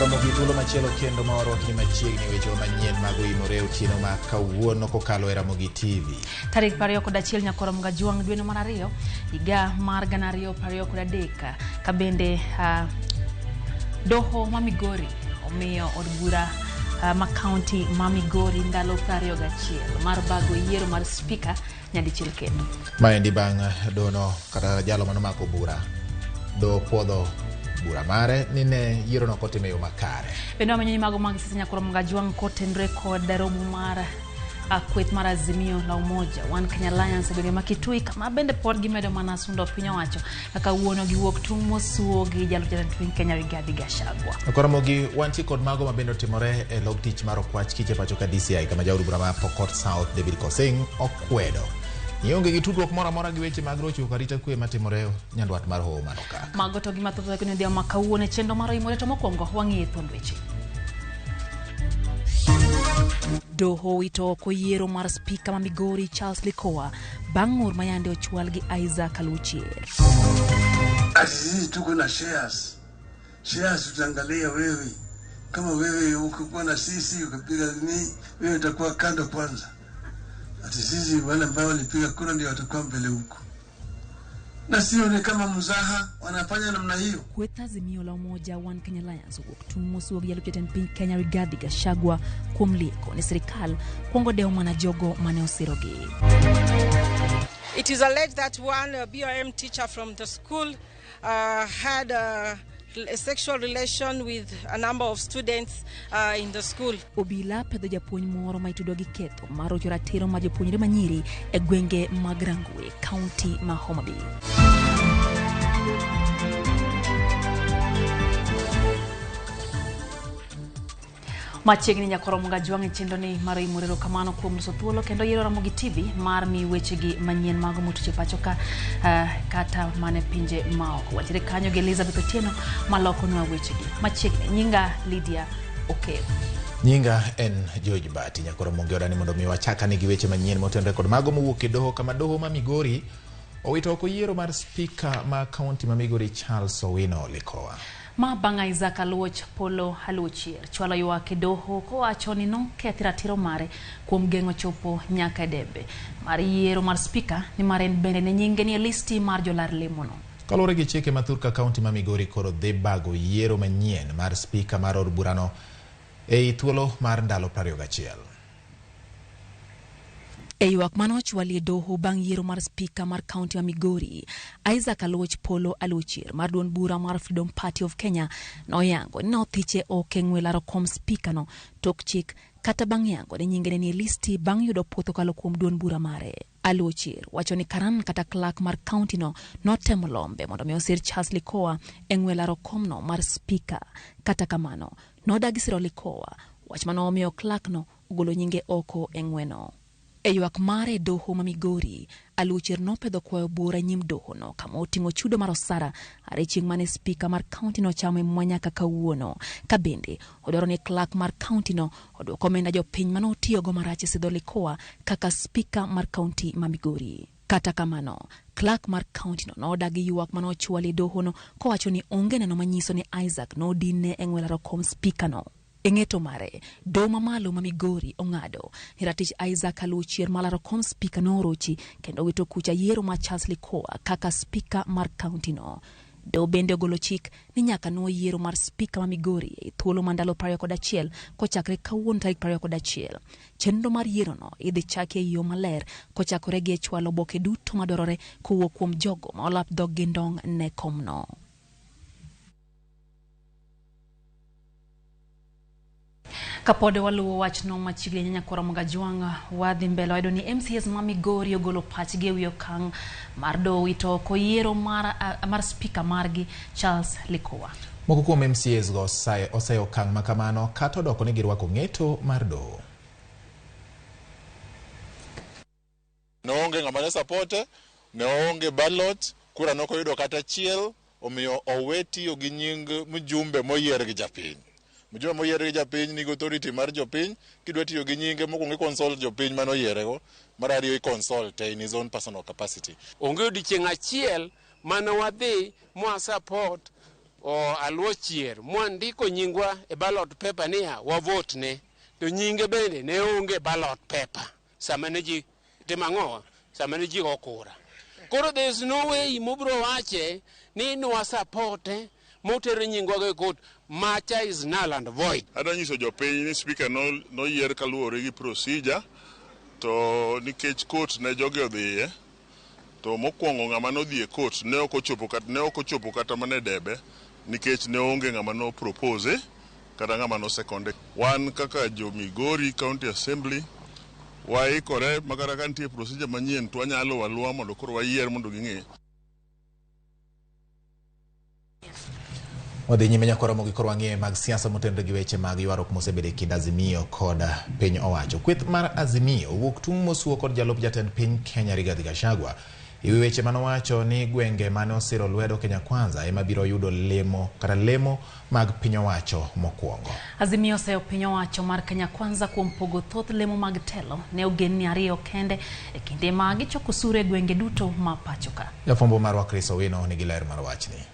Nyakoro mogi thuolo machielo kendo ma warwakni machiegni weche manyien mag oimore otieno ma kawuono kokalo e Ramogi TV. Tarik 21 nyakoro Mgajuang' dweno mar ariyo higa mar 2023 ka bende doho ma Migori omiyo od bura ma kaunti ma Migori ndalo 21 mar bago yiero mar spika nyadichiel kendo. Maendi bang' dono kata jalo manomako bura do puodho bura mare ni ne yierono ok otim e yo makare. Bende wamenyo ni mago mag siasa nyakoro Mgajuang' kotenre kod romo mar kweth mar Azimio la Umoja One Kenya Alliance e gwenge ma Kitui kama bende pod gimedo mana sundo piny owacho kaka wuono giwuok tung' mosuo gi jalup jatend piny Kenya Rigathi Gachagua. Koro Ramogi wantie kod mago ma bende otimore e log tich mar okwach kich e pacho ka DCI kama jaod bura ma Pokot South David Kosing okwedo ni onge gi tudruok moro amora gi weche mag rochruok arita kwe matimore nyandwat mar Hoho mar Okak. Mago to gima thoth weko ni odhiambo ma kawuono e chenro mar oimore to mokwongo wang'iye thuond weche. Doho owito oko yiero mar spika ma Migori Charles Likowa bang' ng'ur ma yande ochwal gi Isaac Aluchier. Ati sisi tuko na shares. Shares tutaangalia wewe. Kama wewe ukikuwa na sisi ukipiga ni wewe utakuwa kando kwanza. Ati sisi wale ambao walipiga kura ndio watakuwa mbele huko. Na sio ni kama mzaha wanafanya namna hiyo. Kweth Azimio la Umoja One Kenya Alliance owuok tung' mosuo gi jalup jatend piny Kenya Rigathi Gachagua kuom lieko ni sirikal kuongo dewo mana jogo mane osirogi. It is alleged that one BOM teacher from the school had a sexual relation with a number of students in the school. Obila pedho japuonj moro ma itudo gi ketho mar rocho ratiro mar jopuonjre manyiri e gwenge mag Rangwe, kaunti ma Homa Bay. Machiegni nyakoro Mgajuang' e chenro ni mar oimore erokamano kuom loso thuolo kendo yiero Ramogi TV mar mi wechegi manyien mag motuche pacho ka kata mane pinje maoko. Wantiere kanyo gi Elizabeth Otieno malokonwa wechegi. Machiegni nyinga Lydia Okeyo. Nyinga en George Bati. Nyakoro Mongi odani mondo mi wachakane gi weche manyien motenore kod mago mowuok e doho kama doho ma Migori owito oko yiero mar spika ma kaunti ma Migori Charles Owino Likowa. Ma bang' Isaac Aluoch Polo Aluochier chwalo ywak e doho kowacho ni nokethi ratiro mare kuom geng'o chopo nyaka e debe mar yiero mar spika nimar en bende ne nyinge ni e listi mar jolar lemono. Kaluwore gi chike ma thurka kaunti ma Migori koro dhi bago yiero manyien mar spika mar od burano ei thuolo mar ndalo 21. E ywak mane ochwali e doho bang' yiero mar spika mar kaunti ma Migori, Isaac Aluoch Polo Aluochier mar duond bura mar Freedom Party of Kenya noyango ni nothiche ok e ng'we laro kom spika no tok chik kata bang' yango ni nyinge ne nie listi bang' yudo puoth kokalo kuom duond bura mare. Aluochier wacho ni karan kata clerk mar kaunti no notemo lombe mondo mi osir Charles Likowa e ng'we laro komno mar spika. Kata kamano, nodagi siro Likowa, wach mane omiyo clerk no ogolo nyinge oko e ng'weno. E ywak mare e doho ma Migori, Aluochier nopedho kwayo bura nyim doho no kama oting'o chudo mar osara are chieng' mane spika mar kaunti no ochamo e mwa nyaka kawuono. Ka bende odwaro ni clerk mar kaunti no odwok omenda jopiny mane otiyogo marach e sidho Likowa kaka spika mar kaunti ma Migori. Kata kamano, clerk mar kaunti no nodagi ywak mane ochwal e doho no kowacho ni onge neno manyiso ni Isaac nodinne e ng'we laro kom spika no. E ng'eto mare, doho mamalo ma Migori ong'ado ni ratich Isaac Aluochier malaro kom spika norochi kendo wito kucha yiero mar Charles Likowa kaka spika mar kaunti no. Doho bende ogolo chik ni nyaka nuo yiero mar spika ma Migori e thuolo ma ndalo 21 kochakre kawuono tarik 21. Chenro mar yiero no idhi chaki e yo maler kochakore gi e chwalo oboke duto madwarore kowuok kuom jogo ma olap dhog gi ndong' ne komno. Kapod waluwo wachno machiegni ahinya Nyakoro Mgajuang', wadhi mbele wayudo ni MCAs ma Migori ogolo pachgi ewi okang' mar doho wito oko yiero mar spika margi Charles Likowa. Moko kuom MCAs go oseyo okang' ma kamano kata odoko ni girwako ng'eto mar doho. Ne onge ng'ama ne supporte, ne onge ballot, kura ne ok oyudo kata achiel, omiyo owe tiyo gi nying mjumbe moyier gi japiny. Mjumbe moyier gi japiny nigi authority mar jopiny, kidwa tiyo gi nyinge mokwongo i consult jopiny mane oyierego, mar ariyo i consult in his own personal capacity. Onge odiochieng' achiel mane wadhi mwa support O Aluoch Chier mwandiko nyingwa e ballot paper niya wavote ne to nyinge bende ne onge ballot paper sama ne ji timo ang'owa sama ne ji go kura. Koro there is no way mobro wache ni nwa supporte motero nyingwa e court macha is null and void. Adwa nyiso jopiny ni speaker noyier kaluwore gi procedure to nikech court ne jogi odhiye to mokwongo ng'ama nodhi e court ne ok ochopo kata mana e debe nikech ne onge ng'ama no propose kata ng'ama no sekonde. Wan kaka jo Migori County Assembly waikore makata ka nitie procedure manyien to wanyalo waluwa mondo koro wayier mondo ging'e. Wadhi nyime nyaka romo gi koro wang'e mag siasa motenore gi weche mag ywaruok mosebedo e kind Azimio kod piny owacho. Kweth mar Azimio owuok tung' mosuo kod jalup jatend piny Kenya Rigathi Gachagua ewi weche manowacho ni gwenge mane osiro lwedo Kenya Kwanza ema biro yudo lemo kata lemo mag piny owacho mokwongo. Azimio oseyo piny owacho mar Kenya Kwanza kuom pogo thoth lemo mag telo ne ogendni ariyo kende e kinde ma gichoko osuru e gwenge duto ma pacho ka. Jafwambo marwa Chris Owino nigi ler mar wachni.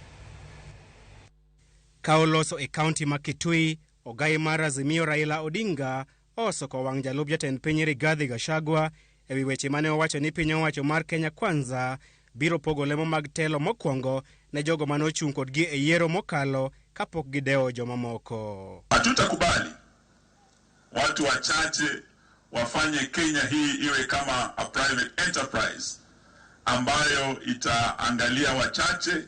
Ka oloso e kaunti ma Kitui, ogai mar Azimio Raila Odinga osoko wang' jalup jatend piny Rigathi Gachagua ewi weche mane owacho ni piny owacho mar Kenya Kwanza biro pogo lemo mag telo mokwongo ne jogo mane ochung' kodgi e yiero mokalo kapok gidewo jomamoko. Hatutakubali watu wachache wafanye Kenya hii iwe kama a private enterprise ambayo itaangalia wachache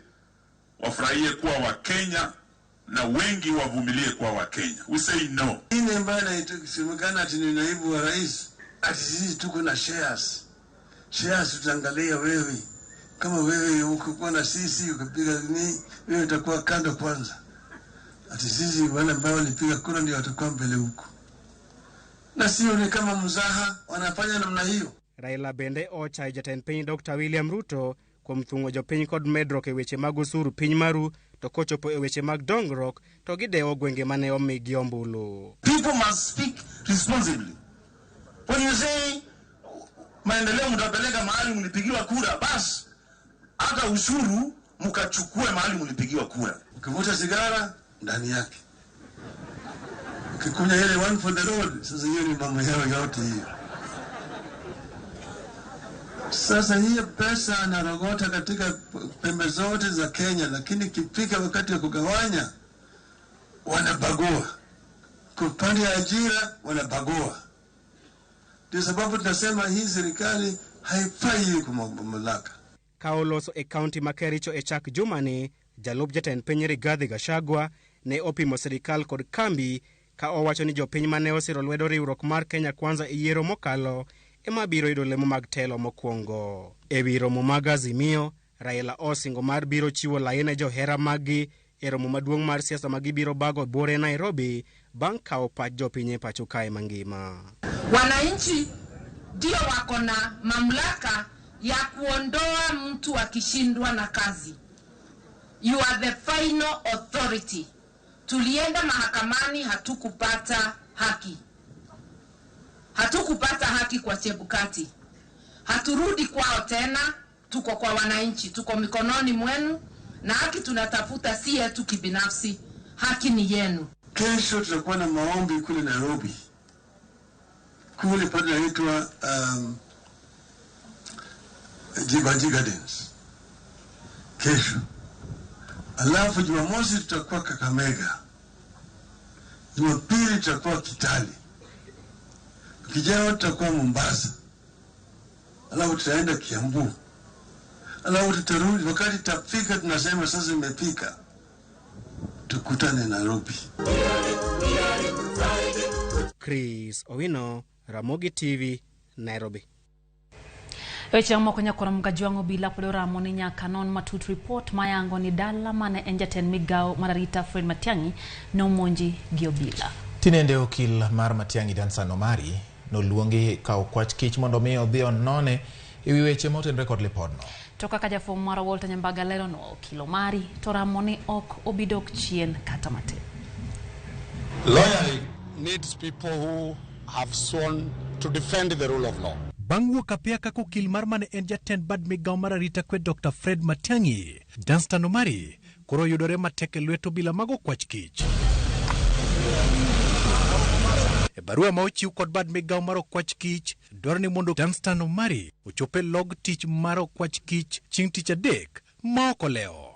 wafurahie kuwa Wakenya na wengi wavumilie kuwa Wakenya. We say no. Ile ambayo inasemekana ati ni naibu wa rais, ati sisi tuko na shares. Shares tutaangalia wewe. Kama wewe ukikuwa na sisi ukipiga ni wewe utakuwa kando kwanza. Ati sisi wale ambao walipiga kura ndio watakuwa mbele huko. Na sio ni kama mzaha wanafanya namna hiyo. Raila bende ochayo jatend piny Dr. William Ruto kuom thung'o jopiny kod medruok e weche mag osuru piny maru to kochopo e weche mag dongruok to gidewo gwenge mane omigi ombulu. People must speak responsibly. When you say maendeleo mtapeleka mahali mlipigiwa kura, basi hata ushuru mkachukue mahali mlipigiwa kura. Ukivuta sigara ndani yake, ukikunywa ile one for the road, sasa hiyo ni mambo yao yote hiyo. Sasa hiyo pesa anarogota katika pembe zote za Kenya, lakini kifika wakati wa kugawanya wanabagua. Kwa upande ya ajira wanabagua. Ndio sababu tunasema hii serikali haifai kwa mamlaka. Ka oloso e kaunti ma Kericho e chak jumani, jalup jatend piny Rigathi Gachagua ne opimo sirikal kod kambi ka owacho ni jopiny mane osiro lwedo riwruok mar Kenya Kwanza e yiero mokalo ema biro yudo lemo mag telo mokwongo. Ewi romo mag Azimio, Raila osingo mar biro chiwo lai ne johera maggi e romo maduong' mar siasa ma gibiro bago buore Nairobi bang' kawo pach jopiny e pacho kae mangima. Wananchi ndio wako na mamlaka ya kuondoa mtu akishindwa na kazi. You are the final authority. Tulienda mahakamani, hatukupata haki. Hatukupata haki kwa Chebukati. Haturudi kwao tena, tuko kwa wananchi, tuko mikononi mwenu, na haki tunatafuta si yetu kibinafsi, haki ni yenu. Kesho tutakuwa na maombi kule Nairobi. Kule pale inaitwa Jibaji Gardens. Kesho. Alafu Jumamosi tutakuwa Kakamega. Jumapili tutakuwa Kitale. Kijao tutakuwa Mombasa. Alafu tutaenda Kiambu. Alafu tutarudi wakati tutafika tunasema sasa imefika. Tukutane Nairobi. Chris Owino, Ramogi TV, Nairobi. Weche moko nyakora Mgajwang' obila pod oramo ni nyaka non matut report mayango ni dala mane en jatend migao mar arita Fred Matiang'i nomonji gi obila. Tinende okil mar Matiang'i Dansan Omari noluongi kawo kwach kich mondo mi odhi onone ewi weche motenore kod lipodno. To kaka jafwambo marwa Walter Nyambaga leronwa, okil Omari to ramo ni ok obi dok chien kata matin. Lawyering needs people who have sworn to defend the rule of law. Bang' wuok apiya kaka okil mar mane en jatend bad migao mar arita kwe Dr. Fred Matiang'i, Danstan Omari koro yudore matek e lwet obila mag okwach kich. E barua ma ochiw kod bad migawo mar okwach kich dwaro ni mondo Danstan Omari ochop e log tich mar okwach kich chieng' tich adek ma ok olewo.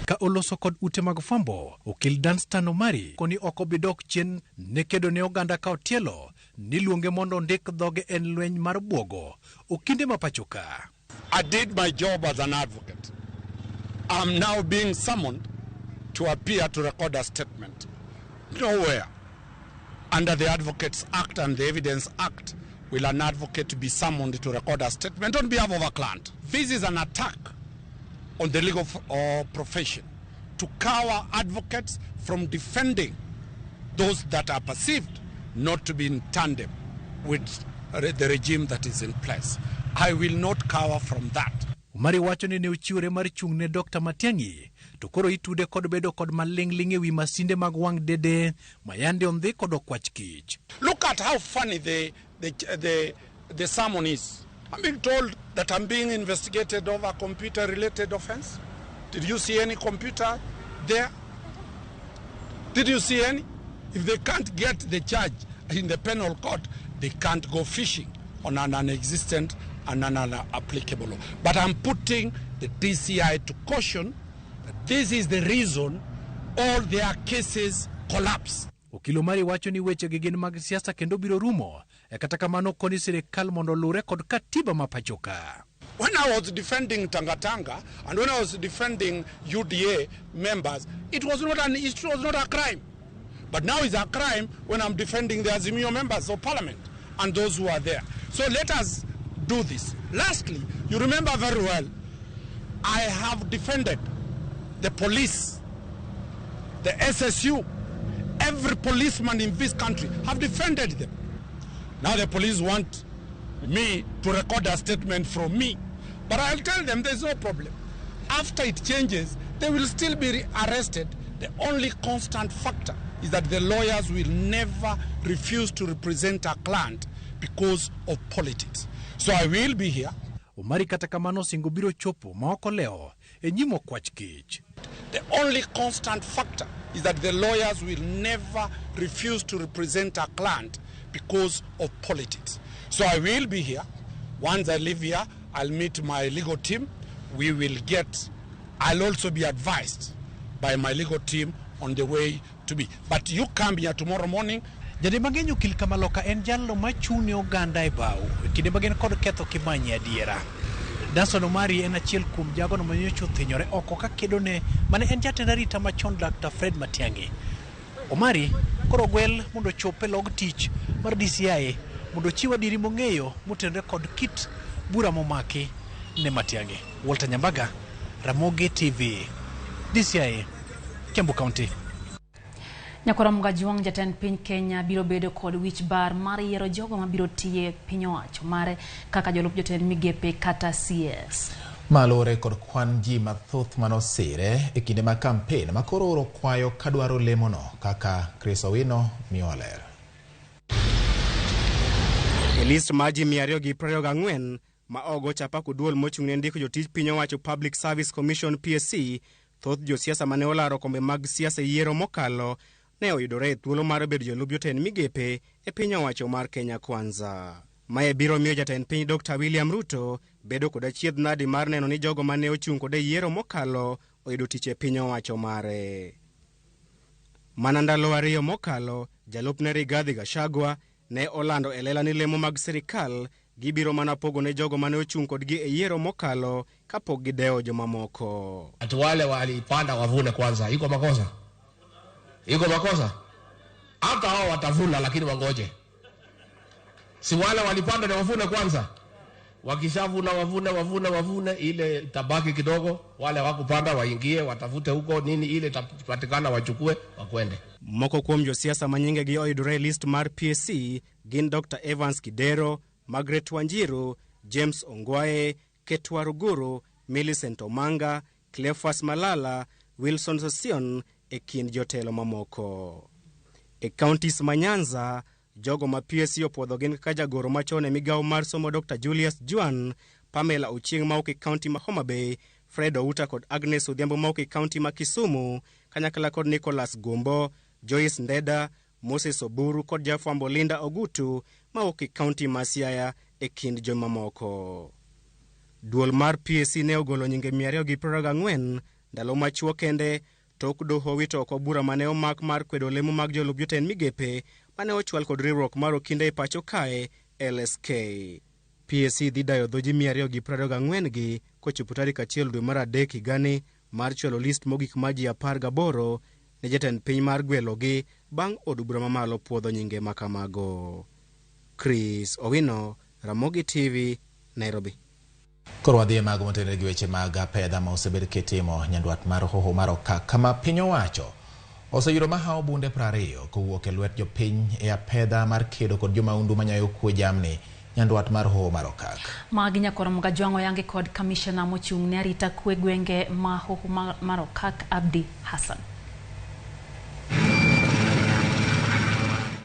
Ka oloso kod ute mag fwambo, okil Danstan Omari koni ok obi dok chien ne kedo ne oganda ka otielo ni luonge mondo ondik dhoge en lweny mar bwogo okinde ma pacho ka. I did my job as an advocate. I'm now being summoned to appear to record a statement. Nowhere under the Advocates Act and the Evidence Act will an advocate be summoned to record a statement on behalf of a client. This is an attack on the legal profession to cower advocates from defending those that are perceived not to be in tandem with the regime that is in place. I will not cower from that. Omari wacho ni ne ochiwore mar chung' ne Dr. Matiang'i to koro itude kod bedo kod maling'ling' ewi masinde mag wang' dede ma yande ondhi kod okwach kich. Look at how funny the sermon is. I'm being told that I'm being investigated over a computer-related offense. Did you see any computer there? Did you see any? If they can't get the charge in the penal court, they can't go fishing on an non-existent and an unapplicable law. But I'm putting the DCI to caution that this is the reason all their cases collapse. Okil Omari wacho ni wechegi gin mag siasa kendo biro rumo. E kata kamano koni sirikal mondo olure kod katiba ma pacho ka. When I was defending Tangatanga and when I was defending UDA members, it was not an it was not a crime. But now it's a crime when I'm defending the Azimio members of parliament and those who are there. So let us do this. Lastly, you remember very well, I have defended the police, the SSU, every policeman in this country, have defended them. Now the police want me to record a statement from me. But I'll tell them there's no problem. After it changes, they will still be arrested. The only constant factor is that the lawyers will never refuse to represent a client because of politics. So I will be here. Omari kata kamano singo biro chopo ma ok olewo e nyim okwach kich. The only constant factor is that the lawyers will never refuse to represent a client because of politics. So I will be here. Once I leave here, I'll meet my legal team. We will get, I'll also be advised by my legal team on the way to be. But you come here tomorrow morning. Jade mang'eny okil Kamaloka en jalno machung' ne oganda e bau e kinde ma gin kod ketho kimanyi adiera. Danson Omari en achiel kuom jagono manyocha othinyore oko ka kedo ne mane en jatend arita machon Dr. Fred Matiang'i. Omari koro ogwel mondo ochop e log tich mar DCI mondo ochiw adieri mong'eyo motenore kod kit bura momaki ne Matiang'i. Walter Nyambaga, Ramogi TV, DCI, Kiambu County. Nyakwara Mgajuang' jatend piny Kenya biro bedo kod wich bar mar yiero jogo mabiro tiye piny owacho mare kaka jolup jotend migepe kata CS. Maluwore kod kwan ji mathoth manosire e kinde mag kampen ma koro oro kwayo kadwaro lemono kaka Chris Owino miyowa ler. E list mar ji 224 ma ogo chapa kod duol mochung' ne ndiko jotij piny owacho Public Service Commission PSC, thoth josiasa mane olaro kombe mag siasa e yiero mokalo ne oyudore e thuolo mar bedo jolup jotend migepe e piny owacho mar Kenya Kwanza. Mae biro miyo jatend piny Dr. William Ruto bedo kod achiedh nadi mar neno ni jogo mane ochung' kode e yiero mokalo oyudo tich e piny owacho mare. Mana ndalo ariyo mokalo, jalupne Rigathi Gachagua ne olando e lela ni lemo mag sirikal gibiro mana pogo ne jogo mane ochung' kodgi e yiero mokalo kapok gidewo jomamoko. Ati wale walipanda wavune kwanza, iko makosa? Iko makosa? Hata hao watavuna, lakini wangoje. Si wale walipanda na wavune kwanza? Wakishavuna wavune wavune wavune, ile tabaki kidogo, wale hawakupanda waingie watafute huko nini, ile itapatikana wachukue wakwende. Moko kuom josiasa ma nyingegi oyudore e list mar PSC gin Dr. Evans Kidero, Margaret Wanjiru, James Ongwae, Ketwa Ruguru, Millicent Omanga, Cleophas Malala, Wilson Sossion e kind jotelo mamoko. E counties ma Nyanza, jogo ma PSC opuodho gin kaka jagoro machon e migawo mar somo Dr. Julius Juan, Pamela Ochieng' mawuok e county ma Homa Bay, Fred Outa kod Agnes Odhiambo mawuok e kaunti ma Kisumu, kanyakla kod Nicholas Gumbo, Joyce Ndeda, Moses Oburu kod jafwambo Linda Ogutu mawuok e kaunti ma Siaya e kind jomamoko. Duol mar PAC ne ogolo nyinge 224 ndalo machuok kende tok doho wito oko bura mane omak mar kwedo lemo mag jolup jotend migepe mane ochwal kod riwruok mar okinde e pacho kae LSK. PAC dhi dayo dho ji 224 gi kochopo tarik 1 dwe mar 3 higani mar chwalo list mogik mar ji 18 ne jatend piny mar gwelogi bang' od bura mamalo puodho nyinge makamago. Chris Owino, Ramogi TV, Nairobi. Koro wadhi e mago motenore gi weche mag apedha ma osebed kitimo nyandwat mar hoho mar Okak, kama piny owacho oseyudo mahawo bunde 20 kowuok e lwet jopiny e apedha mar kedo kod jomaundu manyayo kwe jamni nyandwat mar hoho mar Okak. Magi nyakwar Mgajwang' oyangi kod kamishona mochung' ne arita kwe gwenge ma hoho mar Okak, Abdi Hassan.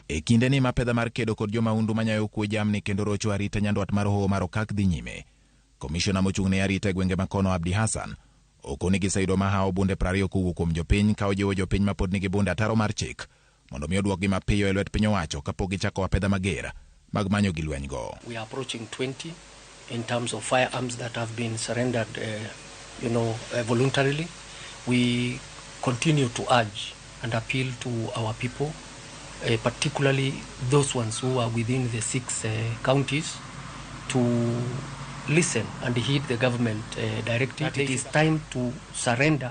E kinde ni mapedha mar kedo kod jomaundu manyayo kwe jamni kendo rocho arita nyandwat mar hoho mar Okak dhi nyime. Komishona mochung' ne arita e gwenge makono Abdi Hassan okoni giseyudo mahawo bunde 20 kowuok kuom jopiny ka ojiwo jopiny mapod nigi bunde ataro mar chik mondo mi oduokgi mapiyo e lwet piny owacho kapok gichako apedha mager mag manyo gi lweny go. We are approaching 20 in terms of firearms that have been surrendered, voluntarily. We continue to urge and appeal to our people, particularly those ones who are within the 6 counties, to listen and heed the government directive. It is time to surrender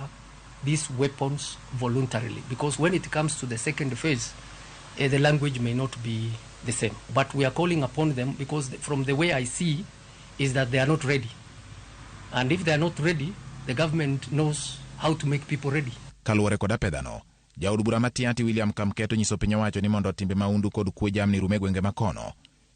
these weapons voluntarily, because when it comes to the second phase, the language may not be the same. But we are calling upon them because from the way I see is that they are not ready. And if they are not ready, the government knows how to make people ready. Kaluwore kod apedhano, jaod bura ma Tiaty William Kamketo nyiso piny owacho ni mondo timbe maundu kod kwe jamni rum e gwenge makono.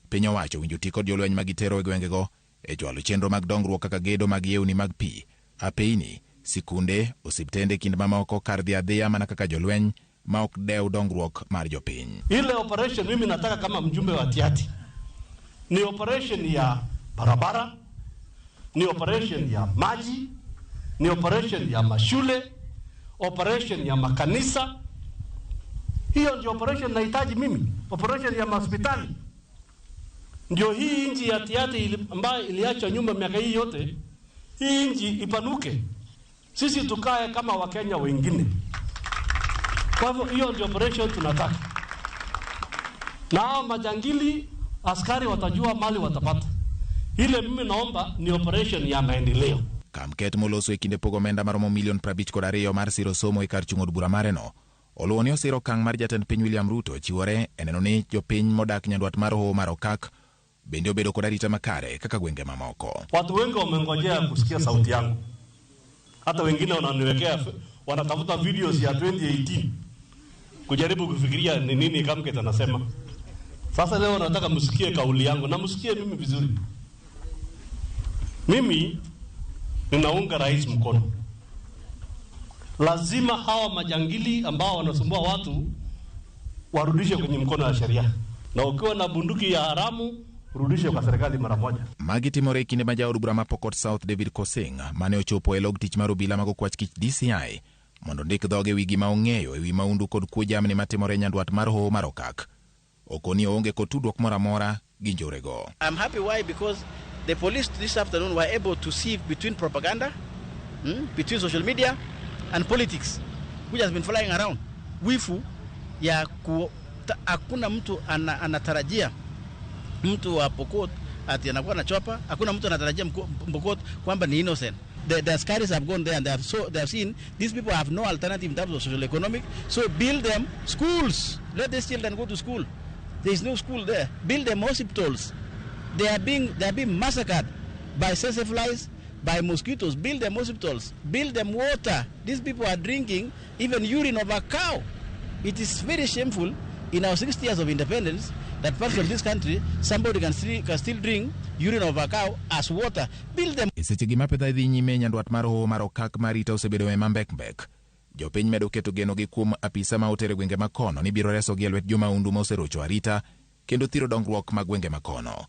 Piny owacho winjo ti kod jolweny ma gitero e gwengego e chwalo chenro mag dongruok kaka gedo mag yewni mag pi, apeyni, sikunde, osiptende kind mamoko kar dhi adhiya mana kaka jolweny ma ok dew dongruok mar jopiny. Ile operation mimi nataka kama mjumbe wa Tiaty ni operation ya barabara, ni operation ya maji, ni operation ya mashule, operation ya makanisa. Hiyo ndio operation nahitaji mimi, operation ya hospitali. Ndio hii nchi ya Tiaty ambayo iliachwa nyuma miaka hii yote, hii nchi ipanuke. Sisi tukae kama Wakenya wengine. Kwa hivyo hiyo ndio operation tunataka. Na hao majangili askari watajua mali watapata. Ile mimi naomba ni operation ya maendeleo. Kamket moloso e kinde pogo omenda maromo milion 52 mar siro somo e kar chung' od bura mareno. Oluwo ni osiro okang' mar jatend piny William Ruto chiwore e neno ni jopiny modak nyandwat mar hoho mar Okak bende obedo kod arita makare kaka gwenge mamoko. Watu wengi wamengojea kusikia sauti yangu. Hata wengine wananiwekea, wanatafuta videos ya 2018 kujaribu kufikiria ni nini Kamket anasema. Sasa leo nataka msikie kauli yangu na msikie mimi vizuri. Mimi ninaunga rais mkono. Lazima hawa majangili ambao wanasumbua watu warudishwe kwenye mkono wa sheria. Na ukiwa na bunduki ya haramu rudishwe kwa serikali mara moja. Magi timore e kinde ma jaod bura ma Pokot South David Kosing mane ochopo e log tich mar obila mag okwach kich DCI mondo ndik dhoge e wi gima ong'eyo e wi maundu kod kuo jamni matimore nyandwat mar hoho mar Okak. Okoni oonge kod tudruok moro amora gi njorego. I'm happy why, because the police this afternoon were able to see between propaganda, between social media and politics which has been flying around. Wifu ya hakuna mtu anatarajia mtu wa Pokot ati anakuwa na chopa, hakuna mtu anatarajia Pokot kwamba ni innocent. The askaris have gone there and they have seen these people have no alternative in terms of social economic, so build them schools. Let these children go to school. There is no school there. Build them hospitals. They are being massacred by tsetse flies, by mosquitoes. Build them hospitals. Build them water. These people are drinking even urine of a cow. It is very shameful in our 60 years of independence that parts of this country somebody can still drink urine of a cow as water. Build them. E seche gi mapedha dhi nyime nyandwat mar hoho mar Okak mar rita osebedo e mambekmbek. Jopiny medo keto genogi kuom apisa ma otere gwenge makono ni biro resogi e lwet jomaundu ma oserocho arita kendo thiro dongruok mag gwenge makono.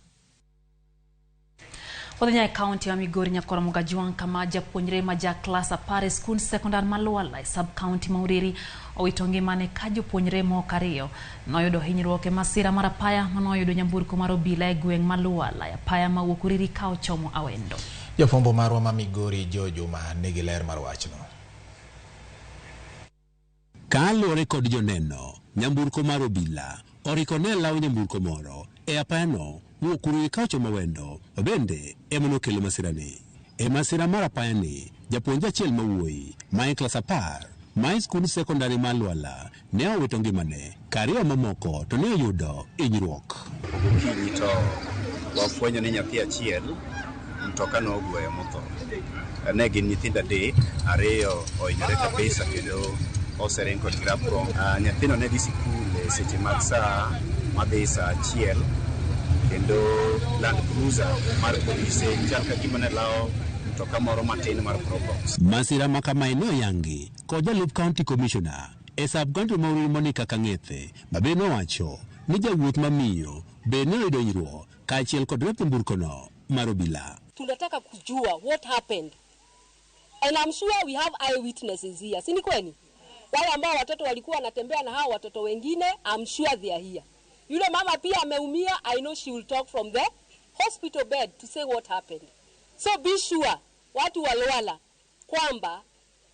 Odhi nyaka e kaunti ma Migori Nyakoro Mugajwang' kama japuonjre ma ja klas 10 e skund sekondar ma Lwala e sub kaunti ma Uriri owito ngimane ka jopuonjre moko ariyo noyudo hinyruok e masira mar apaya manoyudo nyamburko mar obila e gweng' ma Lwala e apaya mawuok Uriri ka ochomo Awendo. Jafwambo marwa ma Migori Joe Juma nigi ler mar wachno. Kaluwore kod joneno, nyamburko mar obila oriko ne lawo nyamburko moro e apayano mowuok Uriri ka ochomo Awendo, ma bende ema nokelo masirani. E masira mar apayani, japuonj achiel ma wuoyi ma e klas 10 ma e skund sekondari ma Lwala ne owito ngimane, ka ariyo mamoko to ne oyudo hinyruok. Gokinyi to wafwenyo ni nyathi achiel mtoka nogweyo motho. Ne gin nyithindo 3, 2 ohinyore kabisa kendo osering kodgi rapong. Nyathino ne dhi sikul e seche mag saa madhi saa 1 kendo Land Cruiser mar polise chal ka gima ne lawo mtoka moro matin mar Probox. Masira ma kamae ne oyangi kod jalup county commissioner e sub county ma Uriri Monica Kang'ethe, ma bende nowacho ni jawuoth mamiyo be ne oyudo hinyruok kaachiel kod rep nyamburkono mar obila. Tunataka kujua what happened. And I'm sure we have eyewitnesses here. Si ni kweli? Wale ambao watoto walikuwa wanatembea na hao watoto wengine, I'm sure they are here. Yule mama pia ameumia, I know she will talk from the hospital bed to say what happened. So be sure, watu wa Lwala, kwamba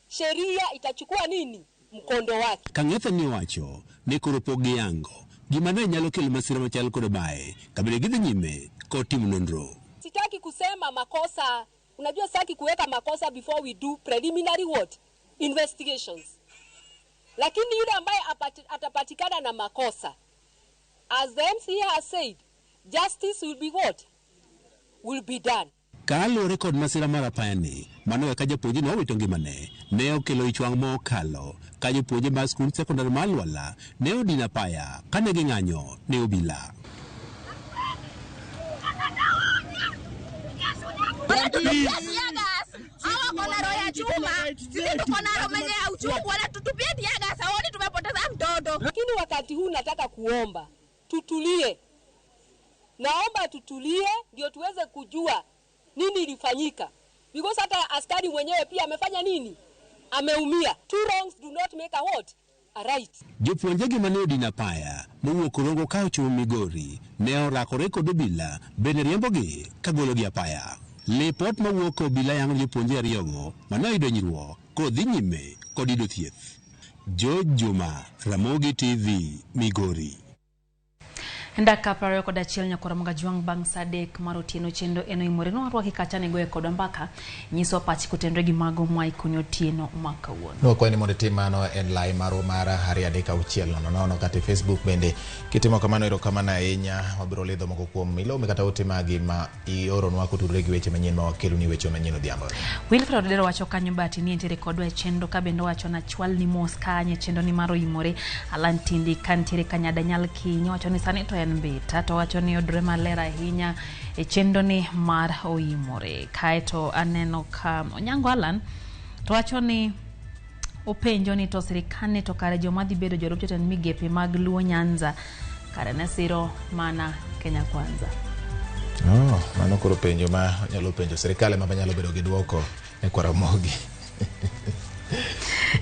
sheria itachukua nini? Mkondo wake. Kang'ethe ni owacho ni koro pok giyango gima ne nyalo kelo masira machal kod mae kabende gidhi nyime kod timo nonro. Sitaki kusema makosa, unajua sitaki kuweka makosa before we do preliminary what? Investigations. Lakini yule ambaye atapatikana na makosa, as the MCA has said, justice will be what? Will be done. Kaluwore kod masira mar apayani, mano ka japuonjre ne owito ngimane, ne okelo ich wang' mokalo ka jopuonje mag skund sekondar mar Lwala ne odino apaya kane ging'anyo ne obila. Lakini wakati huu nataka kuomba tutulie. Naomba tutulie ndio tuweze kujua nini ilifanyika. Because hata askari mwenyewe pia amefanya nini? Ameumia. Two wrongs do not make a what? A right. Jopuonjegi mane odino apaya mowuok Orongo ka ochomo Migori ne orakore kod obila bende riembogi kagologi apaya. Lipot mawuok obila yango jopuonje ariyogo mane oyudo hinyruok kod dhi nyime kod yudo thieth. George Juma, Ramogi TV, Migori. Dakika 21 nyakora Mugajwang' bang' saa 3 mar otieno chenro eno imore nwarwaki kacha ne goye kodwa mbaka nyiso pachi kotenore gi mago mwaikoni otieno ma kawuono. Nwakwayi ni mondo itim mano en lai marwa mar 23600 kata e Facebook bende kitimo kamano erokamano ahinya. Wabiro lidho moko kuom milome kata ote magi ma ioronwa kotudore gi weche manyien ma wakeloni weche manyien odhiambo. Wilfred Odero wacho kanyo bati ni entiere kodwa e chenro ka bende owacho na chwal ni mos kanye chenro ni mar oimore. Alan Tindi kantiere Kanyada Nyal Kinyi wacho ni sani to en mbita to wacho ni yudore maler ahinya e chenro ni mar oimore. Kaeto aneno ka Onyango Alan to wacho ni openjo ni to sirikal ni to kare joma dhi bedo jolup jotend migepe mag Luo Nyanza kare ne siro mana Kenya Kwanza. Oh, mano koro penjo ma nyalo penjo sirikal ema nyalo bedo gi duoko ne Kwaramogi.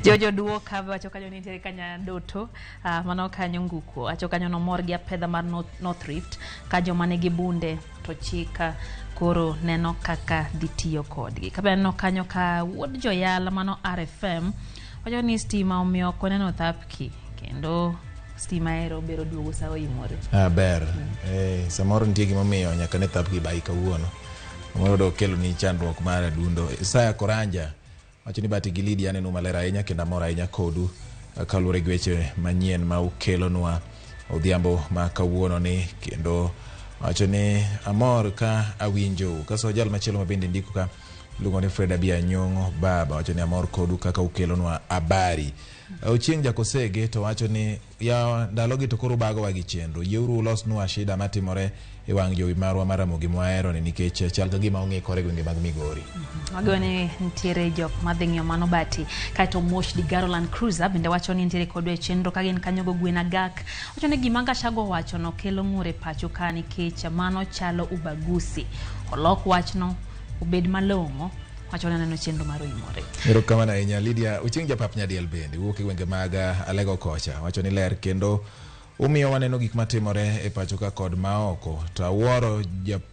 Jojo duoka wacho kanyo nitiere kanya doto mano kanyo nguku wacho kanyo nomor gi apedha mar North Rift ka joma nigi bunde to chika koro neno kaka dhi tiyo kodgi. Kabe aneno kanyo ka wuod joyala mano RFM wacho ni stima omiyo ok oneno thapki kendo stima ero bero duogo sa oimore. Ber. Samoro nitie gimomiyo nyaka ne thapki bai kawuono. Samoro do kelo ni chandruok mar adundo. Isaya Koranja wacho ni Bati gi Lydia aneno maler ahinya kendo amor ahinya kodu kaluwore gi weche manyien ma ukelonwa odhiambo ma kawuono ni kendo wacho ni amor ka awinjou. Kaso jal machielo ma bende ndiko ka iluongo ni Fred Abia Nyong'o Baba wacho ni amor kodu kaka ukelonwa habari. Ochieng' Jakosege to wacho ni ya ndalogi to koro bagowa gi chenro, yieuru ulosnwa shida matimore e wang' jowi marwa mar Ramogi mwahero ni nikech chal ka gima ong'ikore e gwenge mag Migori. Wageno ni nitiere jok madhi ng'iyo mano bati. Kaeto Mosh Digaro Land Cruiser bende wacho ni nitiere kodwa e chenro ka gin kanyo go gwen agak. Wacho ni gima Gachagua owacho no kelo ng'ur e pacho ka nikech mano chalo ubaguzi. Olok wachno obed malong'o. Wacho ni aneno chenro mar oimore. Erokamano ahinya Lydia. Ochieng' Japap Nyadiel bende wuok e gwenge mag Alego kocha. Wacho ni ler kendo umiyo waneno gik matimore e pacho ka kod maoko. To awuoro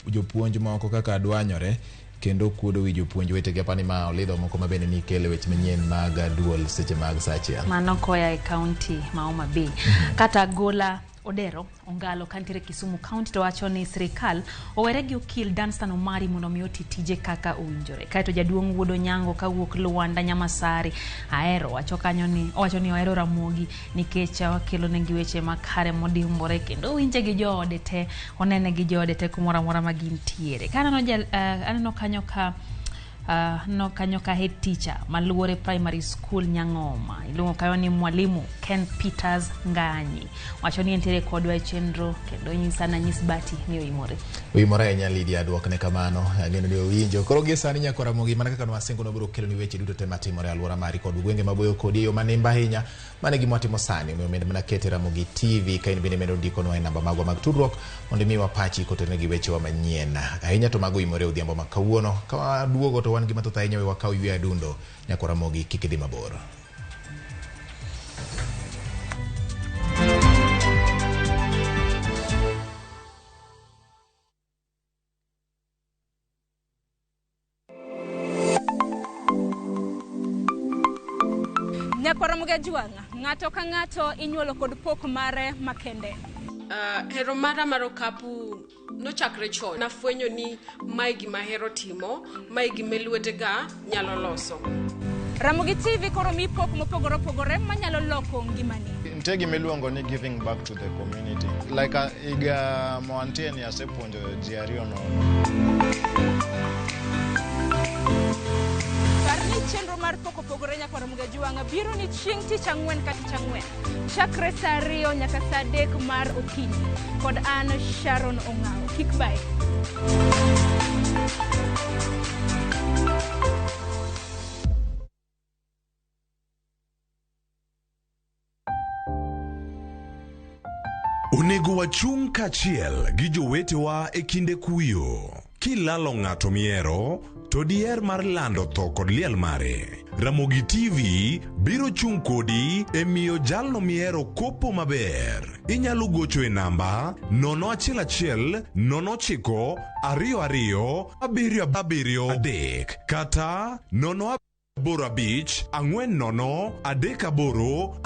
jopuonj moko kaka dwanyore kendo kuodo wi jopuonj wetegi. Apani ma olidho moko ma bende nikele weche manyien mag duol seche mag saa achiel. Mano koya e kaunti ma Homa Bay. Kata Gola Odero Ongalo kantiere Kisumu County to wacho ni sirikal owere gi okil Danstan Omari mondo mi oti tije kaka owinjore. Kaeto jaduong' Wuod Onyango kawuok Luanda Nyamasari ahero wacho kanyo ni owacho ni ohero Ramogi nikech wakelo negi weche makare modimbore kendo owinje gi joode te, onene gi joode te kumoro amora ma gintiere. Ka aneno aneno kanyo ka aneno kanyo ka head teacher maluore primary school Nyang'oma iluongo kanyo ni mwalimu Ken Peters Nganyi wacho ni entiere kodwa e chenro kendo nyisa nanyis Bati ni oimore. Oimore ahinya Lydia, duokne kamano. Ageno ni owinjo. Koro gie sani nyakwa Ramogi, mana kaka nwasingo nwabiro kelo ni weche duto te matimore e alwora mari kod gwenge maboyo kodi e yo manimba ahinya. Mano e gima watimo sani, omiyo med mana kete Ramogi TV ka in bende imedo ndikonwa e namba magwa mag tudruok mondo imiwa pachi kotenore gi wechewa manyien. Ahinya to mago oimore odhiambo ma kawuono. Ka waduogo to wan gi mathoth ahinya, we wakaw yweyo adundo. Nyakwa Ramogi kik idhi mabor. Nyakwar Ramogi Ajwang', ng'ato ka ng'ato inyuolo kod pok mare makende. Hero mara mar okapu nochakre chon. Nafwenyo ni mae gima ahero timo, mae gima lwetega nyalo loso. Ramogi TV koro mi pok mopogore opogore manyalo loko ngimani. Nitie gima iluongo ni giving back to the community. Like higa mawantie ni asepuonjo ji ariyo nono. Par ni chenro mar pok opogore Nyakwar Ramogi Ajwang' biro ni chieng' tich ang'wen ka tich ang'wen chakre saa 2 nyaka saa 3 mar okinyi kod an Sharon Ong'awo. Kik bae. Onego wachung' kaachiel gi jowetewa e kinde kuyo. Kilalo ng'ato mihero, to diher mar lando tho kod liel mare. Ramogi TV biro chung' kodi e miyo jalno mihero kopo maber. Inyalo gocho e namba 011 09 22 7 7 3 kata 0 8 5 4 0 3 8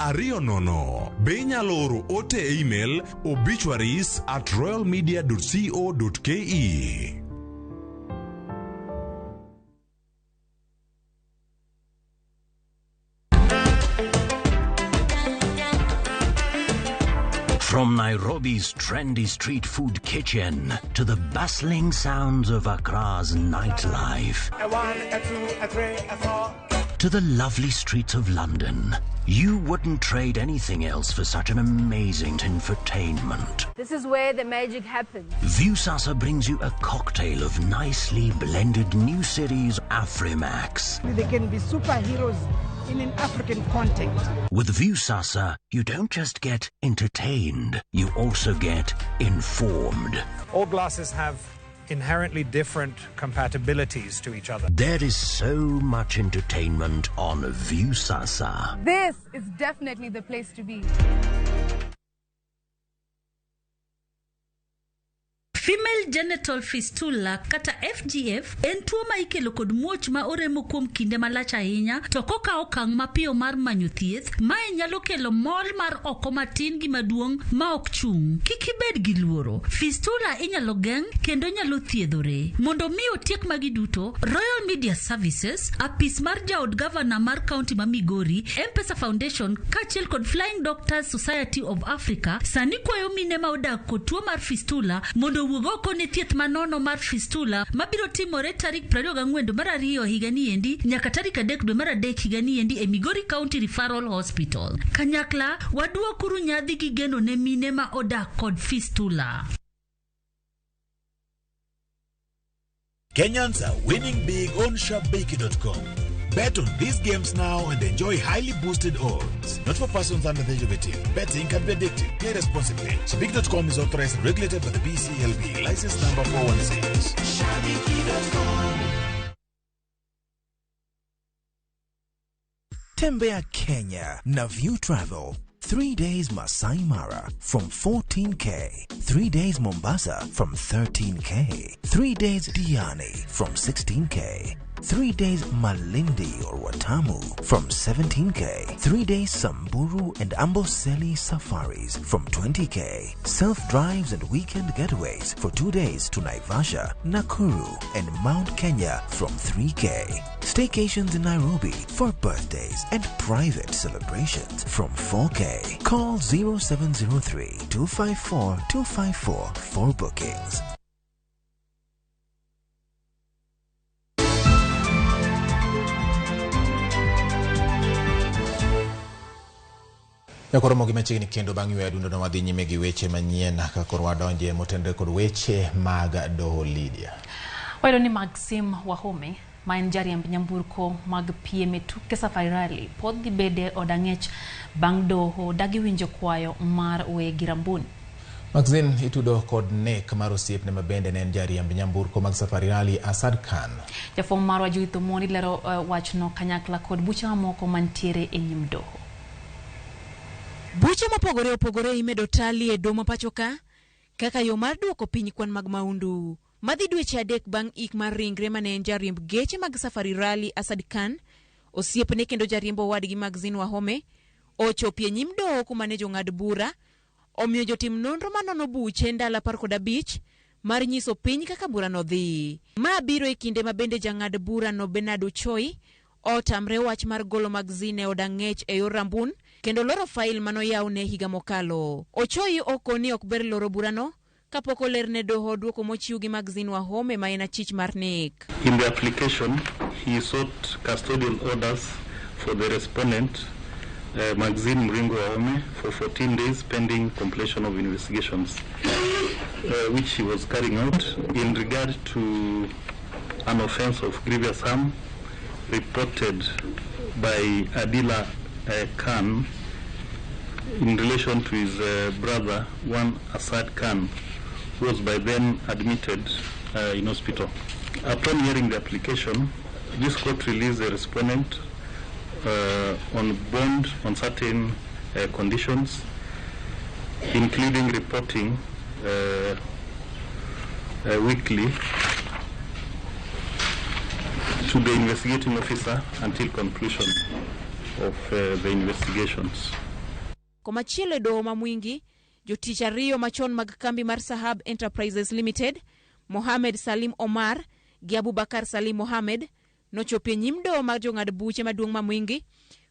2 0. Be inyalo oro ote e email obituaries@royalmedia.co.ke. From Nairobi's trendy street food kitchen to the bustling sounds of Accra's nightlife, A 1, a 2, a 3, a 4. to the lovely streets of London, you wouldn't trade anything else for such an amazing infotainment. This is where the magic happens. Viusasa brings you a cocktail of nicely blended new series Afrimax. They can be superheroes in an African context. With Viusasa, you don't just get entertained, you also get informed. All glasses have inherently different compatibilities to each other. There is so much entertainment on Viusasa. This is definitely the place to be. Female genital fistula kata FGF en tuo ma ikelo kod muoch ma oremo kuom kinde malach ahinya to kokawo okang' mapiyo mar manyo thieth, mae nyalo kelo mol mar oko matin gi maduong' ma ok chung'. Kik ibed gi luoro. Fistula inyalo geng' kendo nyalo thiedhore. Mondo mi otiek magi duto, Royal Media Services, apis mar jaod gavana mar kaunti ma Migori, M-Pesa Foundation kaachiel kod Flying Doctors Society of Africa sani kwayo mine ma odak kod tuo mar fistula mondo owuog oko. ne thieth manono mar fistula mabiro timore tarik 24 dwe mar ariyo higani endi nyaka tarik 3 dwe mar 3 higani endi e Migori County Referral Hospital. Kanyakla waduokuru nyadhi gi geno ne mine ma odak kod fistula. Kenyans are winning big on Shabiki.com. Bet on these games now and enjoy highly boosted odds. Not for persons under the age of 18. Betting can be addictive. Play responsibly. Shabiki.com is authorized and regulated by the BCLB. License number 416. Shabiki.com. Tembea Kenya na View Travel. 3 days Masai Mara from 14K. 3 days Mombasa from 13K. 3 days Diani from 16K. 3 days Malindi or Watamu from 17K. 3 days Samburu and Amboseli safaris from 20K. Self-drives and weekend getaways for 2 days to Naivasha, Nakuru and Mount Kenya from 3K. Staycations in Nairobi for birthdays and private celebrations from 4K. Call 0703 254 254 for bookings. Nyakoro mogi machiegni kendo bang' yweyo adundo no wadhi nyime gi weche manyien ka koro wadonje motenore kod weche mag doho Lydia. Wayudo ni Maxim Wahome ma en jariemb nyamburko mag piem e tuke Safari Rally pod dhi bede od ang'ech bang' doho dagi winjo kwayo mar wegi Rambuni. Maxine itudo kod nek mar osiepne ma bende ne en jariemb nyamburko mag Safari Rally Asad Khan. Jafwambo marwa Judith Omondi lero wachno kanyakla kod buche mamoko mantiere e nyim doho. Buche mopogore opogore imedo tali e doho ma pacho ka kaka yo mar duoko piny kwan mag maundu. Madhi dweche 3 bang' ik mar ringre mane en jariemb geche mag Safari Rally Asad Khan, osiepne kendo jariembo wadgi Maxine Wahome ochopi e nyim doho kuma ne jong'ad bura omiyo jotim nonro manono buche ndalo 15 mar nyiso piny kaka burano dhi. Ma biro e kinde ma bende jang'ad burano Bernard Ochoi otamre wach mar golo Maxine e od ang'ech e yor Rambun kendo loro fail manoyaw ne higa mokalo. Ochoi okoni ok ber loro burano kapok olerne doho duoko mochiw gi Maxine Wahome ma en achich mar nek. In the application, he sought custodial orders for the respondent, Maxine Mringo Wahome, for 14 days pending completion of investigations, which he was carrying out in regard to an offense of grievous harm reported by Adila Khan in relation to his brother, one Asad Khan, who was by then admitted in hospital. Upon hearing the application, this court released the respondent on bond on certain conditions, including reporting weekly to the investigating officer until conclusion of the investigations. Komachielo e doho ma Mwingi, jotich ariyo machon mag kambi mar Sahab Enterprises Limited, Mohamed Salim Omar gi Abubakar Salim Mohamed, nochopo e nyim doho mar jong'ad buche maduong' ma Mwingi,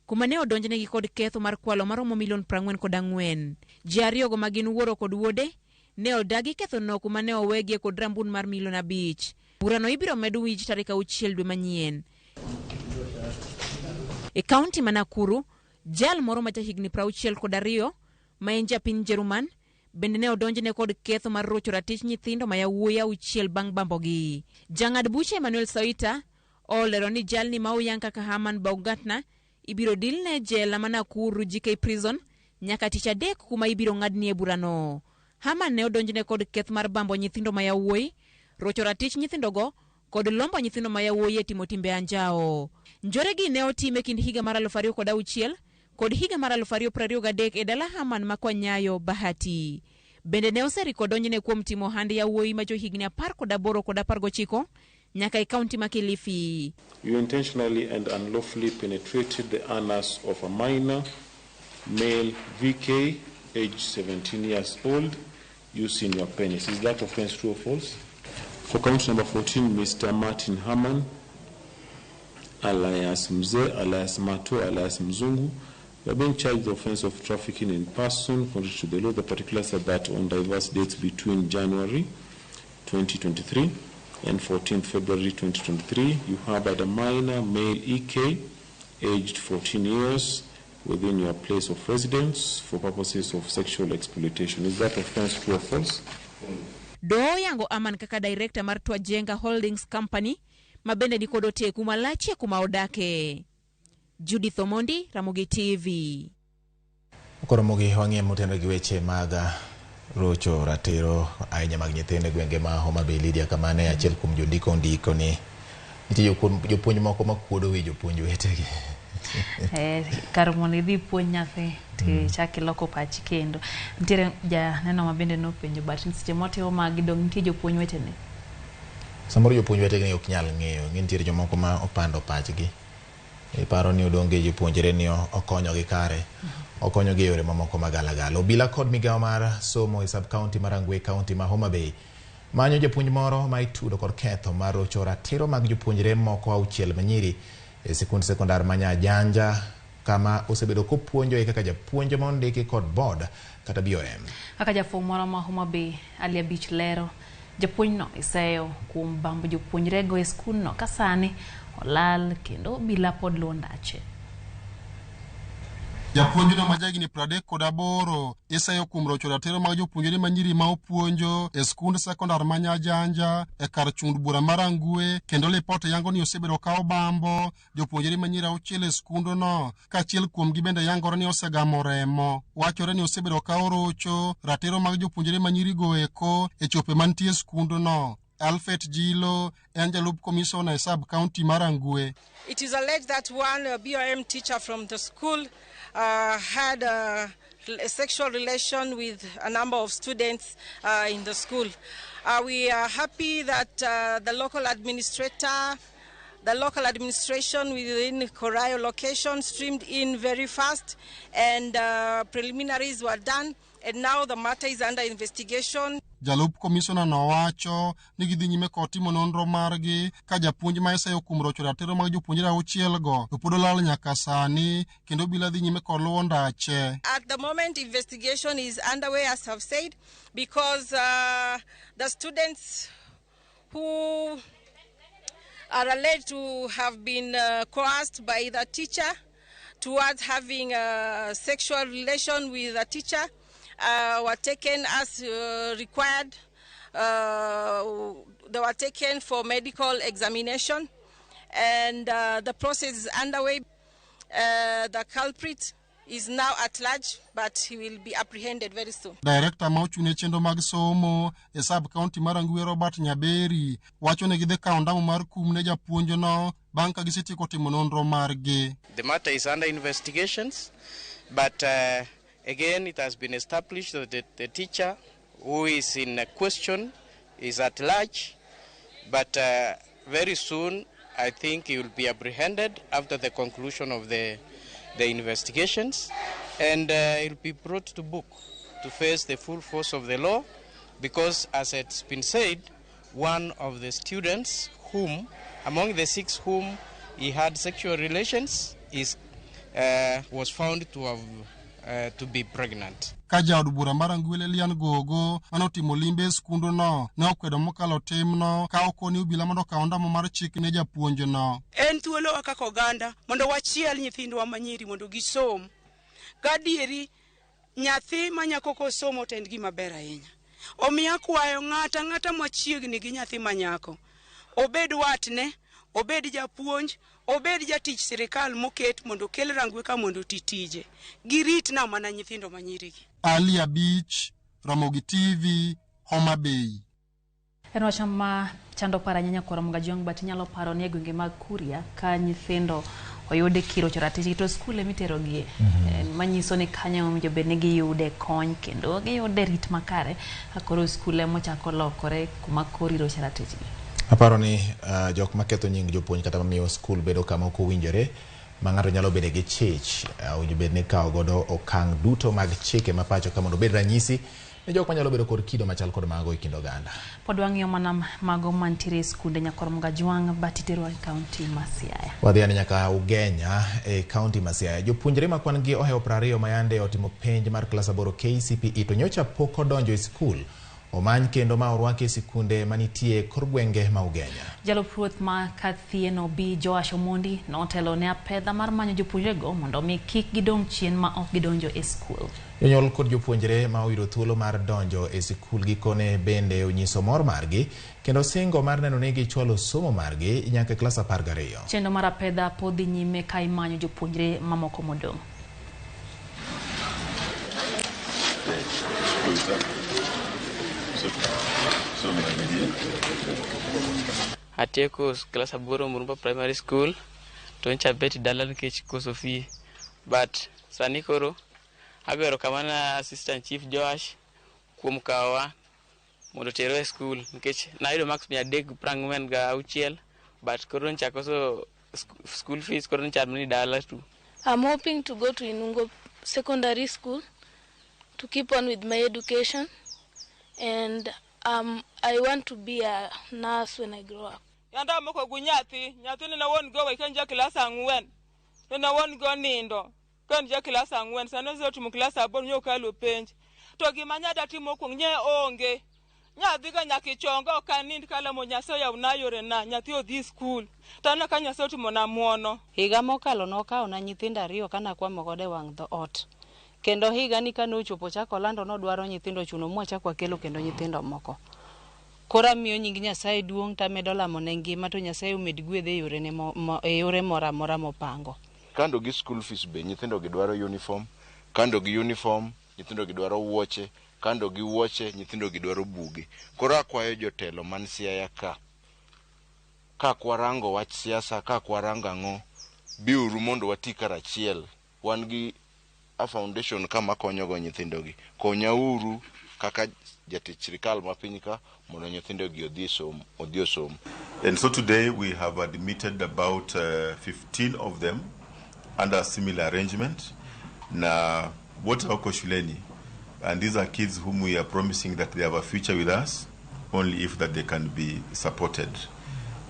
kuma ne odonjnegi kod ketho mar kwalo maromo milion 44. Ji ariyogo ma gin wuoro kod wuode ne odagi kethono kuma ne owegie kod rambun mar milion 5. Burano ibiro med winj tarik 6 dwe manyien. E kaunti ma Nakuru, jal moro ma jahigni 62 ma en japiny Jerman bende ne odonjne kod ketho mar rocho ratich nyithindo ma yawuoyi 6 bang' bambogi. Jang'ad buche Emmanuel Soita olero ni jalni ma oyang kaka Herman Baumgartner ibiro dilne jela ma Nakuru GK Prison nyaka tich adek kuma ibiro ng'adnie burano. Herman ne odonjne kod keth mar bambo nyithindo ma yawuoyi, rocho ratich nyithindogo kod lombo nyithindo ma yawuoyi e timo timbe anjawo. Njoregi ne otim e kind higa mar 2006 kod higa mar 2023 e dala Herman ma Kwanyayo Bahati. Bende ne oseriko donjne kuom timo hand yawuoyi ma johigni 18 kod 19 nyaka e kaunti ma Kilifi. You intentionally and unlawfully penetrated the anus of a minor, male VK, age 17 years old, using your penis. Is that offense true or false? For count number 14, Mr. Martin Herman, alias Mzee, alias Mato, alias Mzungu, you are being charged the offense of trafficking in person. Contrary to the law, the particulars are that on diverse dates between January 2023 and 14th February 2023, you harbored a minor male EK, aged 14 years, within your place of residence for purposes of sexual exploitation. Is that offense true or false? Doho oyango Aman kaka director mar Twajenga Holdings Company ma bende nikod oteku malachie kuma odake. Judith Omondi, Ramogi TV. Koro mogi wang'iye motenore gi weche mag rocho ratiro ahinya mag nyithindo e gwenge ma Homa Bay. Lydia, kamane achiel kuom jondiko ondiko ni nitie jopuonj moko makuodo wi jopuonj wetegi. Kar mondo idhi ipuonj nyathi tichak iloko pachi kendo. Nitiere janeno ma bende nopenjo but seche motimo magi dong nitie jopuonj wetene. Samoro jopuonj wetegi ok nyal ng'eyo, ng'e nitiere jomoko ma opando pachgi. Iparo ni odonge jopuonjre ni okonyogi kare, okonyogi e yore mamoko magalagala. Obila kod migawo mar somo e sub county mar Rangwe, county ma Homa Bay, manyo japuonj moro ma itudo kod ketho mar rocho ratiro mag jopuonjre moko 6 manyiri e sikund sekondar ma Nyajanja, kama osebedo kopuonjoe kaka japuonj ma ondiki kod board kata BOM. Kaka jafuong' moro ma Homa Bay Ali Abich lero, japuonjno iseyo kuom bambo jopuonjrego e skundno ka sani olal kendo obila pod luwo ndache. Japuonjno ma jahigni 38 iseyo kuom rocho ratiro mag jopuonjre manyiri ma opuonjo e skund sekondar ma Nyajanja e kar chund bura mar Rangwe, kendo lipot yango ni osebedo ka obambo jopuonjre manyiri 6 e skundno, kaachiel kuomgi bende yangore ni osegamo remo. Wachore ni osebedo ka orocho ratiro mag jopuonjre manyiri go eko e chope mantie e skundno. Alfred Jilo en jalup komisona e sub county mar Rangwe. It is alleged that one BOM teacher from the school had a sexual relation with a number of students in the school. We are happy that the local administration within Korayo location streamed in very fast, and preliminaries were done, and now the matter is under investigation. Jalup komisona nowacho ni gidhi nyime kod timo nonro margi ka japuonj ma iseyo kuom rocho ratiro mag jopuonjre 6 go to pod olal nyaka sani, kendo obila dhi nyime kod luwo ndache. At the moment, investigation is underway, as I've said, because the students who are alleged to have been coerced by the teacher towards having a sexual relation with the teacher were taken as required. They were taken for medical examination, and the process is underway. The culprit is now at large, but he will be apprehended very soon. Director ma ochung' ne chenro mag somo e sub county mar Rangwe Robert Nyaberi wacho ni gidhi kawo ndamo mar kum ne japuonjno bang' ka gisetieko timo nonro margi. The matter is under investigations, but again, it has been established that the teacher who is in question is at large, but very soon I think he will be apprehended after the conclusion of the investigations, and he will be brought to book to face the full force of the law, because as it's been said, one of the students whom, among the 6 whom he had sexual relations, was found to have to be pregnant. Ka jaod bura mar Rangwe Lilian Gogo manotimo limbe e skundno ne okwedo mokalo timno ka okoni obila mondo okaw ndamo mar chik ne japuonjno. En thuolowa kaka oganda mondo wachiel nyithindwa manyiri mondo gisom. Gadieri nyathi ma nyako kosomo to en gima ber ahinya. Omiyo akwayo ng'ata ang'ata machiegni gi nyathi ma nyako, obed watne, obed japuonj, obed jatich sirikal moket mondo okel Rangwe ka mondo oti tije. Girit na mana nyithindo manyirigi. Ali Abich, Ramogi TV, Homa Bay. En wach ma chando paro ahinya kuom Ramogi Ajwang', but inyalo paro ni e gwenge mag Kuria ka nyithindo oyude kirocho ratich to skul emiterogie, manyiso ni kanyo owinjo bed ni giyude kony kendo giyude rit makare. Ka koro skul emochako lokore kuma koro irocho ratichgi. Aparo ni jok maketho nying jopuonj kata mamiyo skul bedo kama ok owinjore ma ng'ato nyalo bedo gi chich, owinjo bed ni kawo godo okang' duto mag chike ma pacho ka mondo obed ranyisi ne jok manyalo bedo kod kido machal kod mago e kind oganda. Pod wang'iyo mana mago mantiere e skunde nyakor Mgajwang' but iterwa e kaunti ma Siaya. Wadhi ane nyaka Ugenya e kaunti ma Siaya. Jopuonjre ma kwan gi ohewo 20 ma yande otimo penj mar klas 8 KCPE to nyocha pok odonjo e skul omany kendo ma orwaki e sikunde manitie kor gwenge ma Ugenya. Jalup ruoth ma Kathieno B Joash Omondi notelo ne apedha mar manyo jopuonjrego mondo mi kik gidong' chien ma ok gidonjo e skul. Jonyuol kod jopuonjre ma oyudo thuolo mar donjo e sikul gikone bende onyiso mor margi kendo singo mar neno ni gichwalo somo margi nyaka e klas 12. Chenro mar apedha pod dhi nyime ka imanyo jopuonjre mamoko modong'. Atieko klas 8 Murumba Primary School to nyocha abet dala nikech koso fee, but sani koro ago erokamano Assistant Chief Joash kuom kawowa mondo oterwa e skul nikech nayudo marks 346, but koro nyocha akoso school fees, koro nyocha ni dala tu. I'm hoping to go to Inungo Secondary School to keep on with my education, and I want to be a nurse when I grow up. Yanda moko gu nyathi, nyathi ne wuon go ka en ja klas 4, ne wuon go nindo ka en ja klas 4, sani osetimo klas 8 nyo okalo penj. To gima nyada timo mokwongo nye onge. Nyathi ka nyaka ichonga ok anind kalamo Nyasaye oyawna yorena, nyathi odhi skul. To aneno ka Nyasaye otimona muono. Higa mokalo nokawona nyithindo 2 kanakwamo godo e wang' dhoot. Kendo higani kane ochopo chako lando nodwaro nyithindo ochuno mwachako wakelo kendo nyithindo moko. Koro amiyo nying Nyasaye duong' tamedo lamo ne ngima to Nyasaye omed gwedhe e yore moro amora mopango. Kando gi school fees be nyithindo gi dwaro uniform, kando gi uniform nyithindo gi dwaro wuoche, kando gi wuoche nyithindo gi dwaro buge. Koro akwayo jotelo man Siaya ka, ka kwarango wach siasa, ka kwarango ang'o, biuru mondo wati karachiel. Wan gi a foundation kama konyogo nyithindogi. Konyauru kaka jatich sirikal ma piny ka mondo nyithindogi odhi osom. And so today we have admitted about 15 of them under a similar arrangement. Na wote wako shuleni, and these are kids whom we are promising that they have a future with us only if that they can be supported.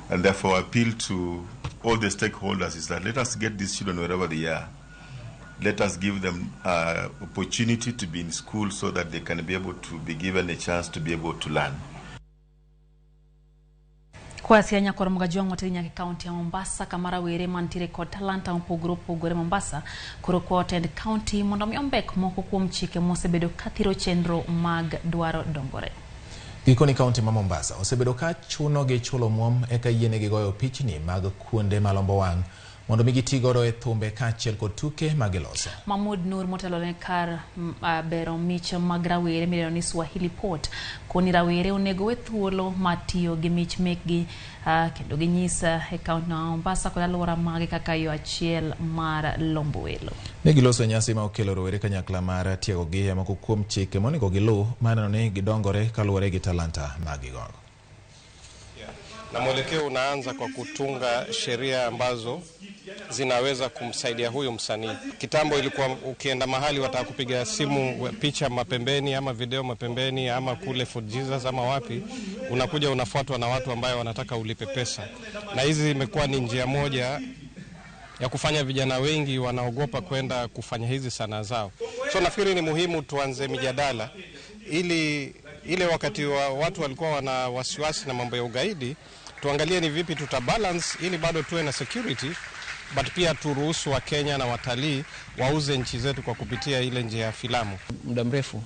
And therefore appeal to all the stakeholders is that let us get these children wherever they are. Let us give them opportunity to be in school so that they can be able to be given a chance to be able to learn. Kwa sianya kor mga wateri nyaka kaunti ya Mombasa kama rawere mantiere kod talanta mopogore opogore Mombasa koro kwa otend kaunti mondo mi ombek moko kuom chike mosebedo kathiro chenro mag dwaro dongore. Gikoni kaunti ma Mombasa osebedo ka chuno gi chulo omwom eka yienegi goyo pichni mag kuonde malombo wang' mondo mi giti godo e thumbe kaachiel kod tuke magiloso. Mahmoud Nur motelo ne kar bero mich mag rawere midendo ni Swahili Port koni rawere onego we thuolo mar tiyo gi mich mekgi kendo ginyis e kaunti ma Mombasa kod alwora mage kaka yo achiel mar lombo welo. Ne giloso nyasi ma okelo rowere kanyakla mar tiegogi e moko kuom chike monego giluw mar neno ni gidongore kaluwore gi talanta magigogo. Na mwelekeo unaanza kwa kutunga sheria ambazo zinaweza kumsaidia huyu msanii. Kitambo ilikuwa ukienda mahali wataka kupiga simu picha mapembeni ama video mapembeni ama kule Fort Jesus ama wapi, unakuja unafuatwa na watu ambayo wanataka ulipe pesa. Na hizi imekuwa ni njia moja ya kufanya vijana wengi wanaogopa kwenda kufanya hizi sanaa zao. So nafikiri ni muhimu tuanze mijadala ili ile wakati wa watu walikuwa wana wasiwasi na mambo ya ugaidi, tuangalie ni vipi tutabalance ili bado tuwe na security, but pia turuhusu wa Kenya na watalii wauze nchi zetu kwa kupitia ile njia ya filamu. Muda mrefu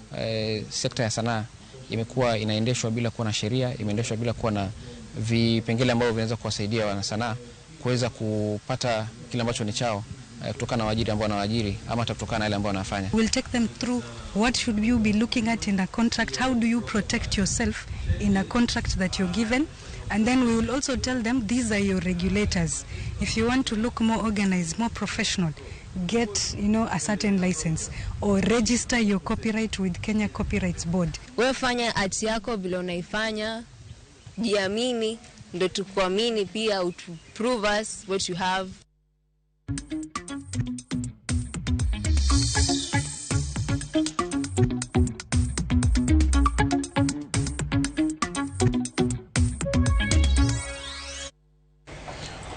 sekta ya sanaa imekuwa inaendeshwa bila kuwa na sheria, imeendeshwa bila kuwa na vipengele ambavyo vinaweza kuwasaidia wanasanaa kuweza kupata kile ambacho ni chao kutokana na waajiri ambao wanawaajiri ama hata kutokana na yale ambao wanafanya. We'll take them through what should you be looking at in a contract, how do you protect yourself in a contract that you're given, and then we will also tell them these are your regulators. If you want to look more organized, more professional, get a certain license or register your copyright with Kenya Copyrights Board. Wewe fanya art yako vile unaifanya, jiamini, ndo tukuamini pia, utu prove us what you have.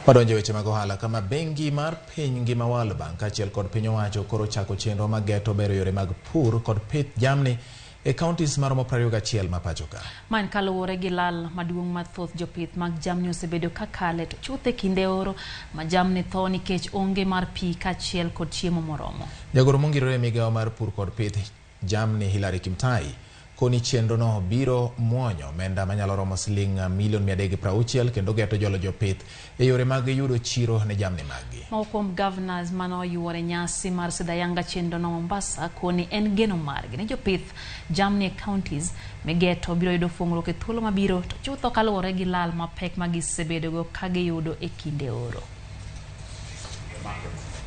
Wadonjo weche mag ohala kama bengi mar piny ngima World Bank kaachiel kod piny owacho koro chako chenro mageto bero yore mag pur kod pith jamni e counties maromo 21 ma pacho ka. Ma en kaluwore gi lal maduong' ma thoth jopith mag jamni osebedo ka kale to chuth e kinde oro ma jamni tho nikech onge mar pi kaachiel kod chiemo moromo. Jagoro mongirore e migawo mar pur kod pith jamni Hilary Kimtai koni chenrono biro muonyo omenda manyalo romo siling milion 360 kendo geto jolo jopith e yore mag yudo chiro ne jamni maggi. Moko kuom governors mane oyuoro e nyasi mar sidho ayanga chenrono Mombasa koni en geno margi ni jopith jamni e counties migeto biro yudo fuong'ruok e thuolo mabiro to chutho kaluwore gi lal mapek ma gisebedogo ka giyudo e kinde oro.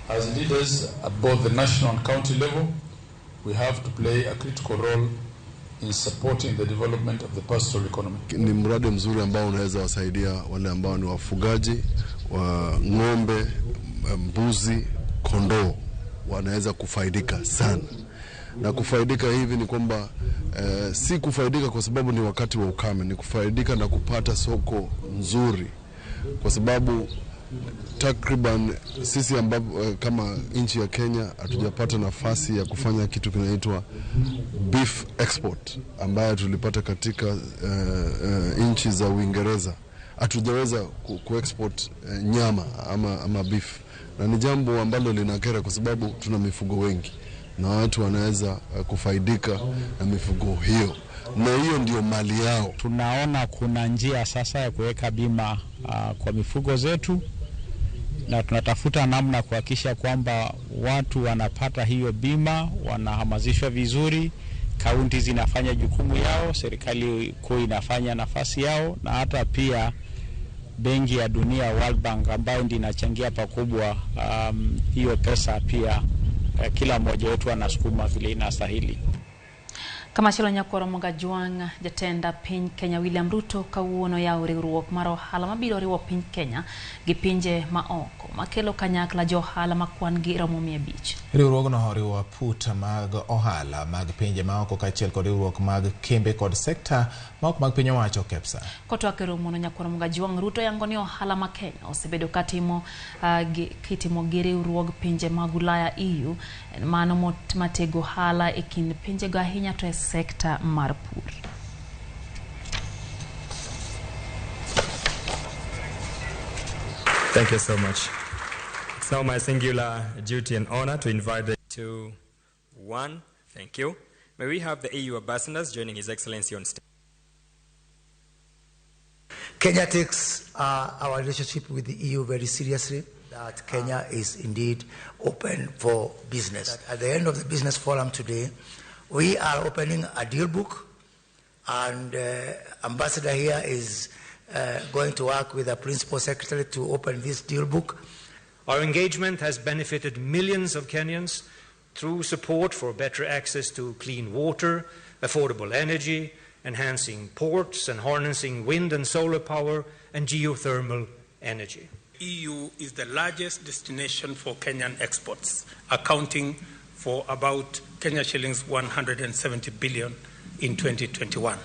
As leaders at both the national and county level, we have to play a critical role in supporting the development of the pastoral economy. Ni mradi mzuri ambao unaweza wasaidia wale ambao ni wafugaji wa ng'ombe, mbuzi, kondoo, wanaweza kufaidika sana. Na kufaidika hivi ni kwamba si kufaidika kwa sababu ni wakati wa ukame, ni kufaidika na kupata soko nzuri, kwa sababu takriban sisi ambapo kama nchi ya Kenya hatujapata nafasi ya kufanya kitu kinaitwa beef export ambayo tulipata katika nchi za Uingereza. Hatujaweza kuexport nyama ama beef, na ni jambo ambalo linakera kwa sababu tuna mifugo wengi na watu wanaweza kufaidika na mifugo hiyo, na hiyo ndio mali yao. Tunaona kuna njia sasa ya kuweka bima kwa mifugo zetu, na tunatafuta namna kuhakikisha kwamba watu wanapata hiyo bima, wanahamasishwa vizuri, kaunti zinafanya jukumu yao, serikali kuu inafanya nafasi yao, na hata pia Benki ya Dunia World Bank ambayo ndiyo inachangia pakubwa hiyo pesa pia, kila mmoja wetu anasukuma vile inastahili. Kamachielo nyakwaro Mogajwang' jatend piny Kenya William Ruto kawuono yawo riwruok mar ohala mabiro riwo piny Kenya gi pinje ma oko makelo kanyakla jo ohala ma kwan gi romo 500. Riwruogno oriwo aput mag ohala mag pinje ma oko kaachiel kod riwruok mag kembe kod sekta ma ok mag piny owacho KEPSA. Kotwak e romono nyakwaro Mogajwang' Ruto yango ni ohala ma Kenya osebedo katimo kitimo gi riwruog pinje mag Ulaya EU en mano matego ohala e kind pinjego ahinya to e sekta mar pur. Thank you so much. It's now my singular duty and honor to invite the 2, 1. Thank you. May we have the EU ambassadors joining His Excellency on stage. Kenya takes our relationship with the EU very seriously, that Kenya is indeed open for business. At the end of the business forum today, we are opening a deal book, and Ambassador here is going to work with the Principal Secretary to open this deal book. Our engagement has benefited millions of Kenyans through support for better access to clean water, affordable energy, enhancing ports and harnessing wind and solar power and geothermal energy. EU is the largest destination for Kenyan exports, accounting for about Kenya shillings 170 billion in 2021.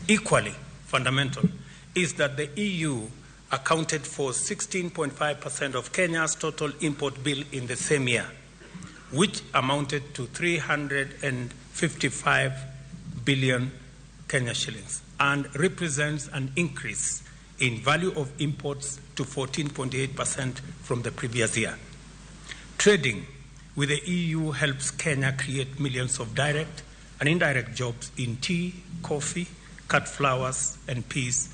Equally fundamental is that the EU accounted for 16.5% of Kenya's total import bill in the same year, which amounted to 355 billion Kenya shillings and represents an increase in value of imports to 14.8% from the previous year. Trading with the EU helps Kenya create millions of direct and indirect jobs in tea, coffee, cut flowers, and peas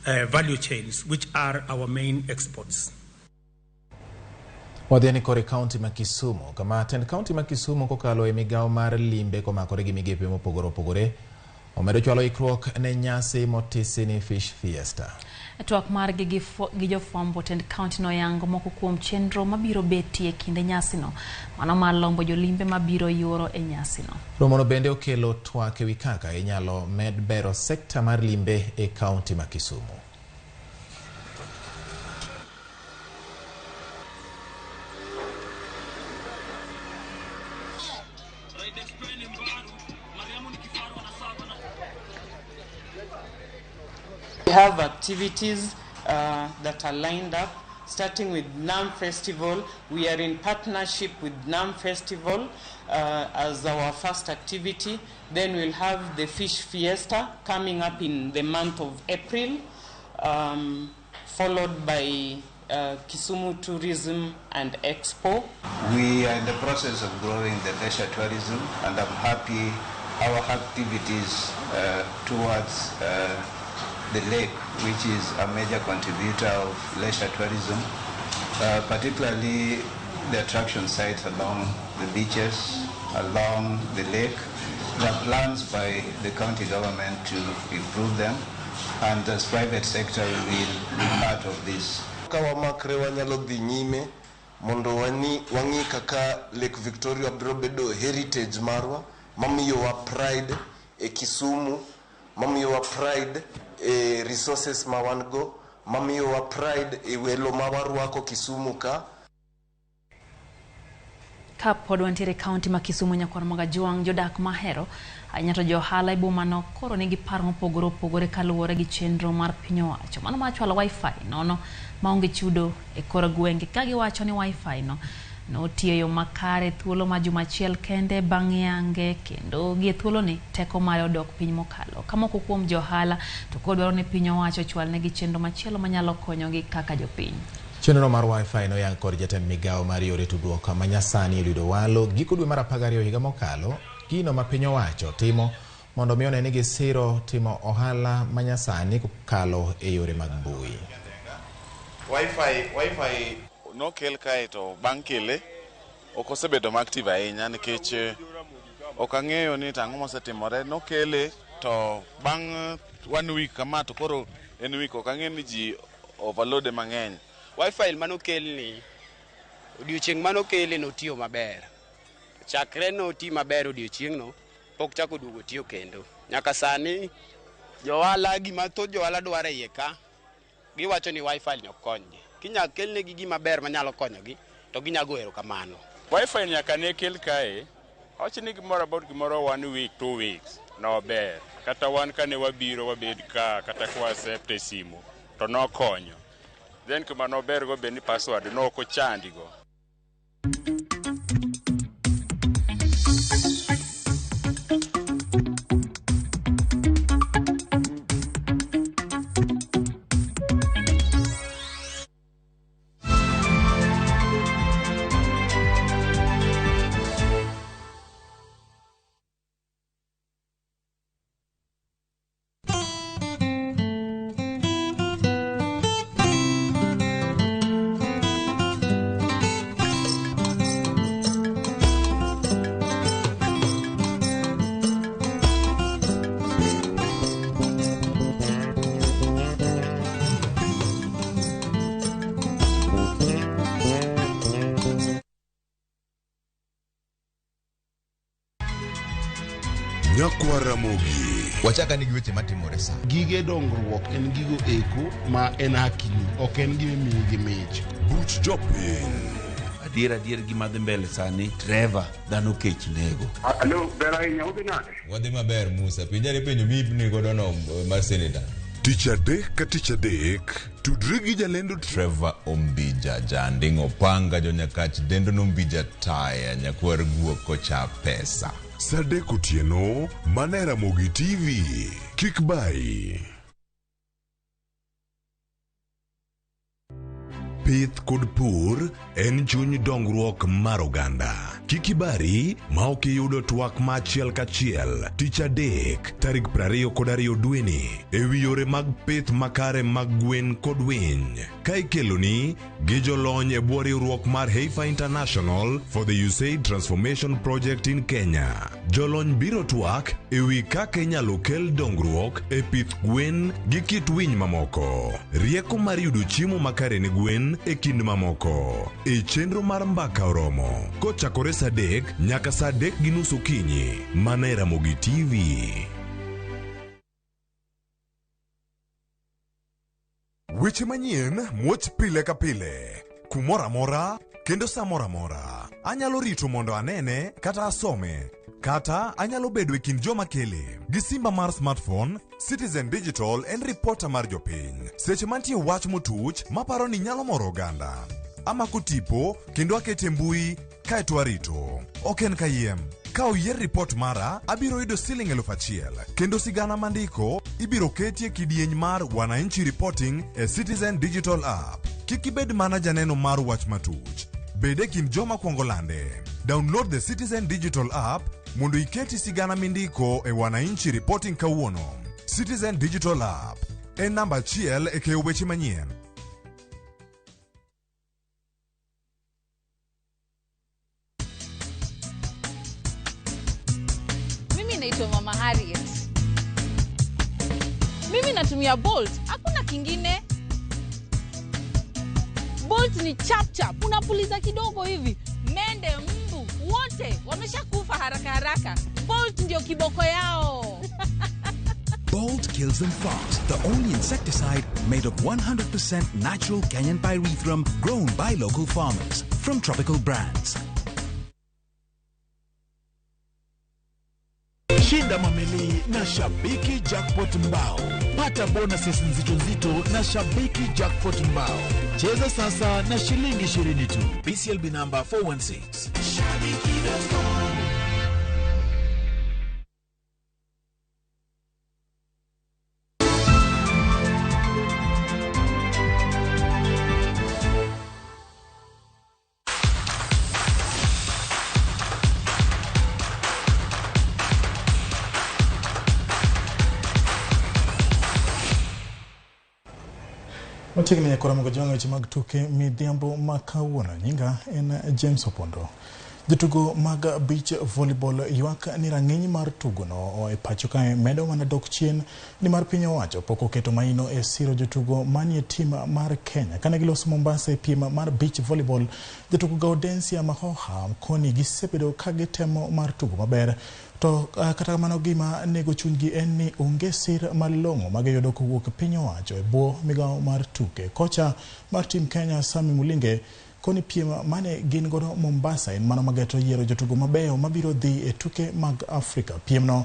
value chains, which are our main exports. Wadhi kore kaunti ma Kisumu, kama tend kaunti ma Kisumu kokalo e migawo mar limbe komakore gi migepe mopogore opogore omedo chwalo ikruok ne nyasi motisi ni Fish Fiesta. E twak margi gi jofwambo, tend kaunti noyango moko kuom chenro mabiro betie e kinde nyasino, mano mar lombo jolimbe mabiro yuoro e nyasino. Romono bende okelo twak ewi kaka inyalo med bero sekta mar limbe e kaunti ma Kisumu. We have activities that are lined up, Starting with NAM Festival. We are in partnership with NAM Festival as our first activity. Then we'll have the Fish Fiesta coming up in the month of April, followed by Kisumu Tourism and Expo. We are in the process of growing the leisure tourism, and I'm happy our activities towards the lake, which is a major contributor of leisure tourism, particularly the attraction sites along the beaches, along the lake. There are plans by the county government to improve them, and as private sector we will be part of this. Ka wamakre wanyalo dhi nyime mondo wang'i kaka Lake Victoria biro bedo heritage marwa mamiyowa pride e Kisumu, mamiyowa pride e resources ma wan go, mamiyowa pride e welo ma warwako Kisumu ka. Ka pod wantiere kaunti ma Kisumu, nyakwar Magajuang, jodak mahero ahinya to jo ohala e bomano koro nigi paro mopogore opogore kaluwore gi chenro mar piny owacho mano mar chwalo wifi nono maonge chudo e kor gwenge, ka giwacho ni wifi no notiyo e yo makare thuolo ma juma achiel kende bang' yange, kendo gie thuoloni teko mare odok piny mokalo. Ka moko kuom jo ohala to koro dwaro ni piny owacho ochwalnegi chenro machielo manyalo konyogi kaka jopiny. Chenro mar wifi noyang kod jatend migawo mar yore tudruok manyasani Eliud Owalo giko dwe mar 12 higa mokalo, gino ma piny owacho timo mondo mi one ni gisiro timo ohala manyasani kokalo e yore mag mbui. Wifi nokel kae to bang' kele ok osebedo active ahinya nikech ok ang'eyo ni to ang'o mosetimore. Nokele to bang' 1 week kama to koro en week ok ang'eyo ni ji overload mang'eny. Wifi manokelni odiochieng' manokele notiyo maber. Chakre noti maber odiochieng'no pok chako duogo tiyo kendo. Nyaka sani johala gima thoth johala dwaro e iye ka giwacho ni wifi ni ok konygi. Kinyalo kelnegi gima ber manyalo konyogi to ginyago erokamano. Wifi nyaka ne kel kae, awach ni gimoro about gimoro 1 week 2 weeks nober. Kata wan kane wabiro wabed ka kata kwa accept e simu to nokonyo. Then kuma nober go be ni password no ok ochandigo. Nyakwaramogi. Wachaka ni gi weche matimore sa. Gige dongruok en gigo eko ma en hakini, ok en gima imiyi gi mich. Buch jopiny. Adier gima dhi mbele sani, Trevor, dhano kech nego. Alo, ber ahinya, udhi nade? Wadhi maber Musa, penjare penjo mipni godo no mar senator. Tich adek ka tich adek, tudri gi jalendo Trevor Ombija, janding' opanga jonyakach dendo nombija taya, nyakwar guok kocha pesa. Saa adek otieno, mana e Ramogi TV. Kik bayi. Pith kod pur en chuny dongruok mar oganda. Kik ibari ma ok iyudo twak ma achiel kachiel tich adek tarik 22 dweni ewi yore mag pith makare mag gwen kod winy ka ikeloni gi jolony e bwo riwruok mar Heifer International for the USAID Transformation Project in Kenya. Jolony biro twak ewi kaka inyalo kel dongruok e pith gwen gi kit winy mamoko. Rieko mar yudo chiemo makare ne gwen e kind mamoko. E chenro mar Mbaka Oromo kochakore saa 3 nyaka saa 3:30 okinyi mana e Ramogi TV. Weche manyien muoch pile ka pile, kumoro amora kendo sa moro amora. Anyalo rito mondo anene kata asome. Kata anyalo bedo e kind joma kele. Gi simba mar smartphone, Citizen Digital en ripota mar jopiny. Seche mantie wach motuch maparo ni nyalo moro oganda. Amako tipo kendo akete e mbui kaeto arito. Ok en kayiem. Ka oyier ripot mara, abiro yudo siling 1000 kendo sigana mandiko ibiro keti e kidieny mar Wananchi Reporting e Citizen Digital App. Kik ibed mana janeno mar wach matuch. Bed e kind joma kwongo lande. Download the Citizen Digital App mondo iketi sigana mindiko e Wananchi Reporting kawuono. Citizen Digital App en namba achiel e keyo weche manyien. Mimi naitwa Mama Harriet. Mimi natumia Bolt, hakuna kingine. Bolt ni chap chap, unapuliza kidogo hivi, mende, mbu, wote wameshakufa haraka haraka. Bolt ndio kiboko yao. Bolt kills them fast. The only insecticide made of 100% natural Kenyan pyrethrum grown by local farmers from Tropical Brands. Shinda mameli na Shabiki Jackpot Mbao. Pata bonuses nzito nzito na Shabiki Jackpot Mbao. Cheza sasa na shilingi 20 tu. BCLB number 416. Shabiki.com. Machiegni nyakora mogo jwang'o weche mag tuke midhiambo ma kawuono. Nyinga en James Opondo. Jotugo mag beach volleyball ywak ni rang'iny mar tugono e pacho kae medo mana dok chien nimar piny owacho pok oketo maino e siro jotugo manie tim mar Kenya. Kane giloso Mombasa e piem mar beach volleyball, jotugo Gaudensia Mahoha koni gisebedo ka gitemo mar tugo maber. To kata kamano gima nego chunygi en ni onge sir malong'o magiyudo kowuok piny owacho e bwo migawo mar tuke. Kocha mar tim Kenya Sami Mulinge koni piem mane gin godo Mombasa en mano mageto yiero jotugo mabeyo mabiro dhi e tuke mag Afrika. Piemno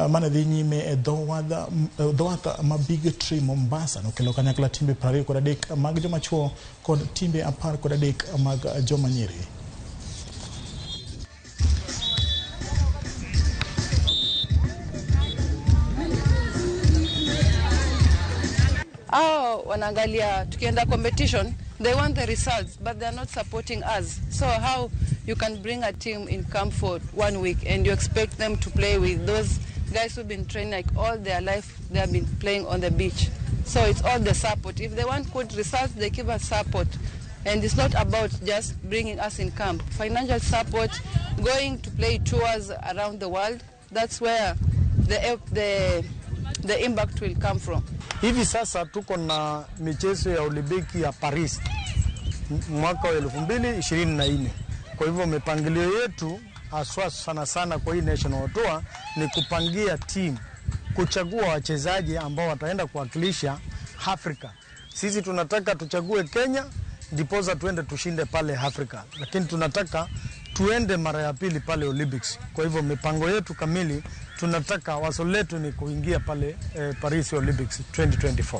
mane dhi nyime e dho wath ma Big Tree Mombasa nokelo kanyakla timbe 23 mag joma chuo kod timbe 13 mag joma nyiri. Hao wanaangalia tukienda competition, they want the results, but they are not supporting us. So how you can bring a team in camp for 1 week and you expect them to play with those guys who've been training like all their life, they have been playing on the beach. So it's all the support. If they want good results, they give us support. And it's not about just bringing us in camp. Financial support, going to play tours around the world, that's where the impact will come from. Hivi sasa tuko na michezo ya Olimpiki ya Paris mwaka wa 2024. Kwa hivyo mipangilio yetu haswa sana sana kwa hii national tour ni kupangia team, kuchagua wachezaji ambao wataenda kuwakilisha Afrika. Sisi tunataka tuchague Kenya ndiposa tuende tushinde pale Afrika, lakini tunataka tuende mara ya pili pale Olympics. Kwa hivyo mipango yetu kamili, tunataka wazo letu ni kuingia pale Paris Olympics 2024.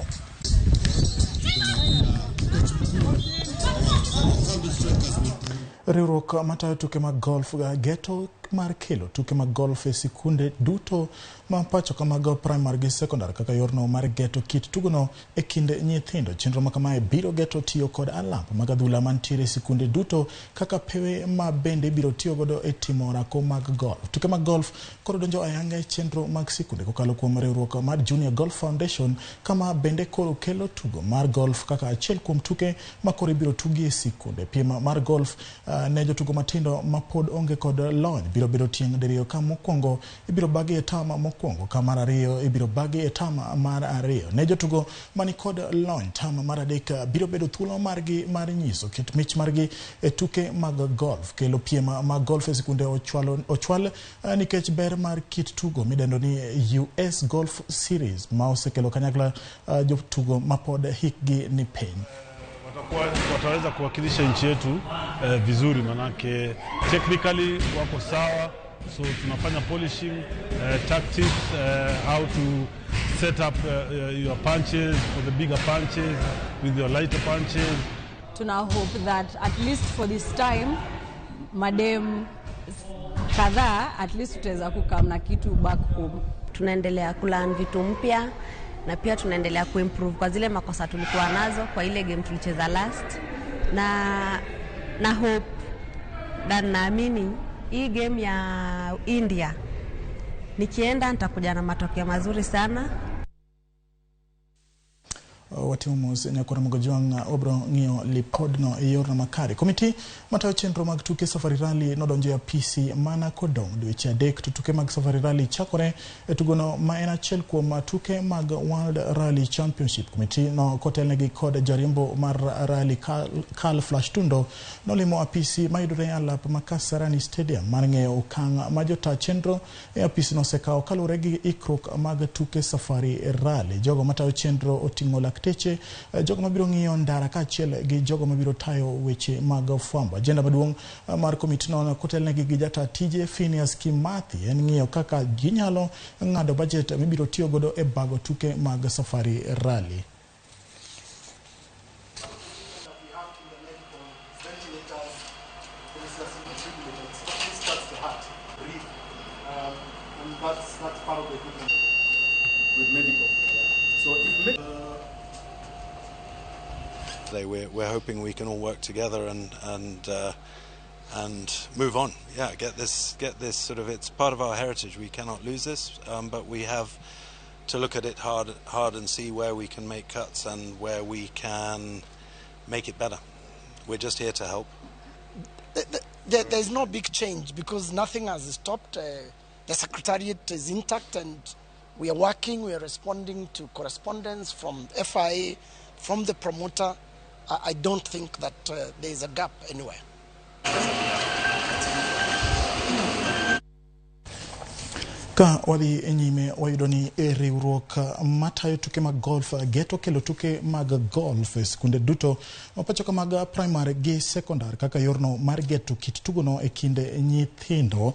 Riwruok matayo tuke mag golf geto mar kelo tuke mag golf e sikunde duto ma pacho ka mag primary gi secondary kaka yorno mar geto kit tugono e kind nyithindo. Chenro ma kamae biro geto tiyo kod alap mag adhula mantiere e sikunde duto kaka pewe ma bende biro tiyo godo e timo orako mag golf. Tuke mag golf koro donjo ayanga e chenro mag sikunde kokalo kuom riwruok mar Junior Golf Foundation, kama bende koro kelo tugo mar golf kaka achiel kuom tuke ma koro ibiro tugi e sikunde. Piem mar golf ne jotugo matindo ma pod onge kod lony biro bedo tieng' diriyo, ka mokwongo ibiro bagi e tama mokwongo, ka mar ariyo ibiro bagi e tama mar ariyo. Ne jotugo mani kod lony, tama mar adek biro bedo thuolo margi mar nyiso kit mich margi e tuke mag golf. Kelo piem mag golf e sikunde ochwal nikech ber mar kit tugo midendo ni US Golf Series ma osekelo kanyakla jotugo mapod hikgi ni piny. Wataweza kuwakilisha nchi yetu vizuri, manake technically wako sawa, So tunafanya polishing, tactics, how to set up your punches for the bigger punches with your lighter punches. Tuna hope that at least for this time madem kadhaa at least tutaweza kukam na kitu back home. Tunaendelea kulearn vitu mpya na pia tunaendelea kuimprove kwa zile makosa tulikuwa nazo kwa ile game tulicheza last, na hope na naamini hii game ya India nikienda nitakuja na matokeo mazuri sana. Watimo mos nyakora Mogojwang' obro ng'iyo lipodno e yorno makare. Komiti matayo chenro mag tuke Safari Rally nodonjo e apisi mana kodong' dweche 3 to tuke mag Safari Rally chakore e tugono ma en achiel kuom tuke mag World Rally Championship. Komiti no kotelnegi kod jariembo mar rally Carl Flash Tundo nolimo apisi mayudore e alap ma Kasarani Stadium mar ng'eyo okang' ma jota chenro e apisi nosekawo kaluwore gi ikruok mag tuke Safari Rally. Jogo matayo chenro oting'o lakteche, jogo mabiro ng'iyo ndara kaachiel gi jogo mabiro tayo weche mag fwambo. Ajenda maduong' mar komitino kotelnegi gi jata tije Phineas Kimathi en ng'iyo kaka ginyalo ng'ado bajet mibiro tiyo godo e bago tuke mag Safari Rally. We're hoping we can all work together and move on. Yeah, get this sort of, it's part of our heritage. We cannot lose this, but we have to look at it hard and see where we can make cuts and where we can make it better. We're just here to help. There's no big change because nothing has stopped. The secretariat is intact and we are working. We are responding to correspondence from FIA, from the promoter. I don't think that there is a gap anywhere. Ka wadhi nyime wayudo ni e riwruok matayo tuke mag golf geto kelo tuke mag golf e skunde duto mapacho mag primary gi secondary kaka yorno mar geto kit tugono e kinde nyithindo.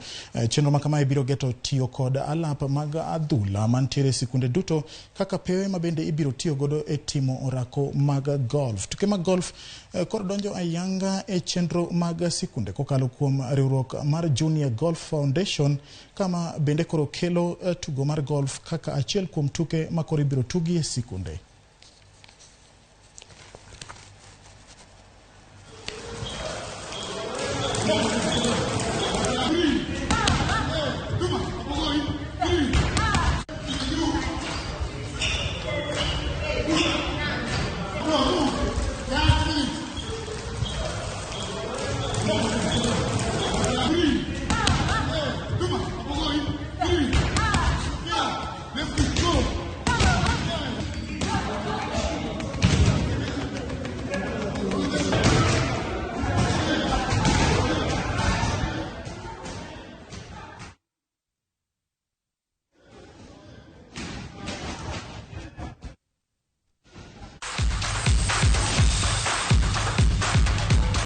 Chenro makamae biro geto tiyo kod alap mag adhula mantiere e sikunde duto kaka pewe mabende ibiro tiyo godo e timo orako mag golf. Tuke mag golf koro donjo ayanga e chenro mag sikunde kokalo kuom riwruok mar Junior Golf Foundation kama bende koro kelo tugo mar golf kaka achiel kuom tuke ma koro ibiro tugi e sikunde.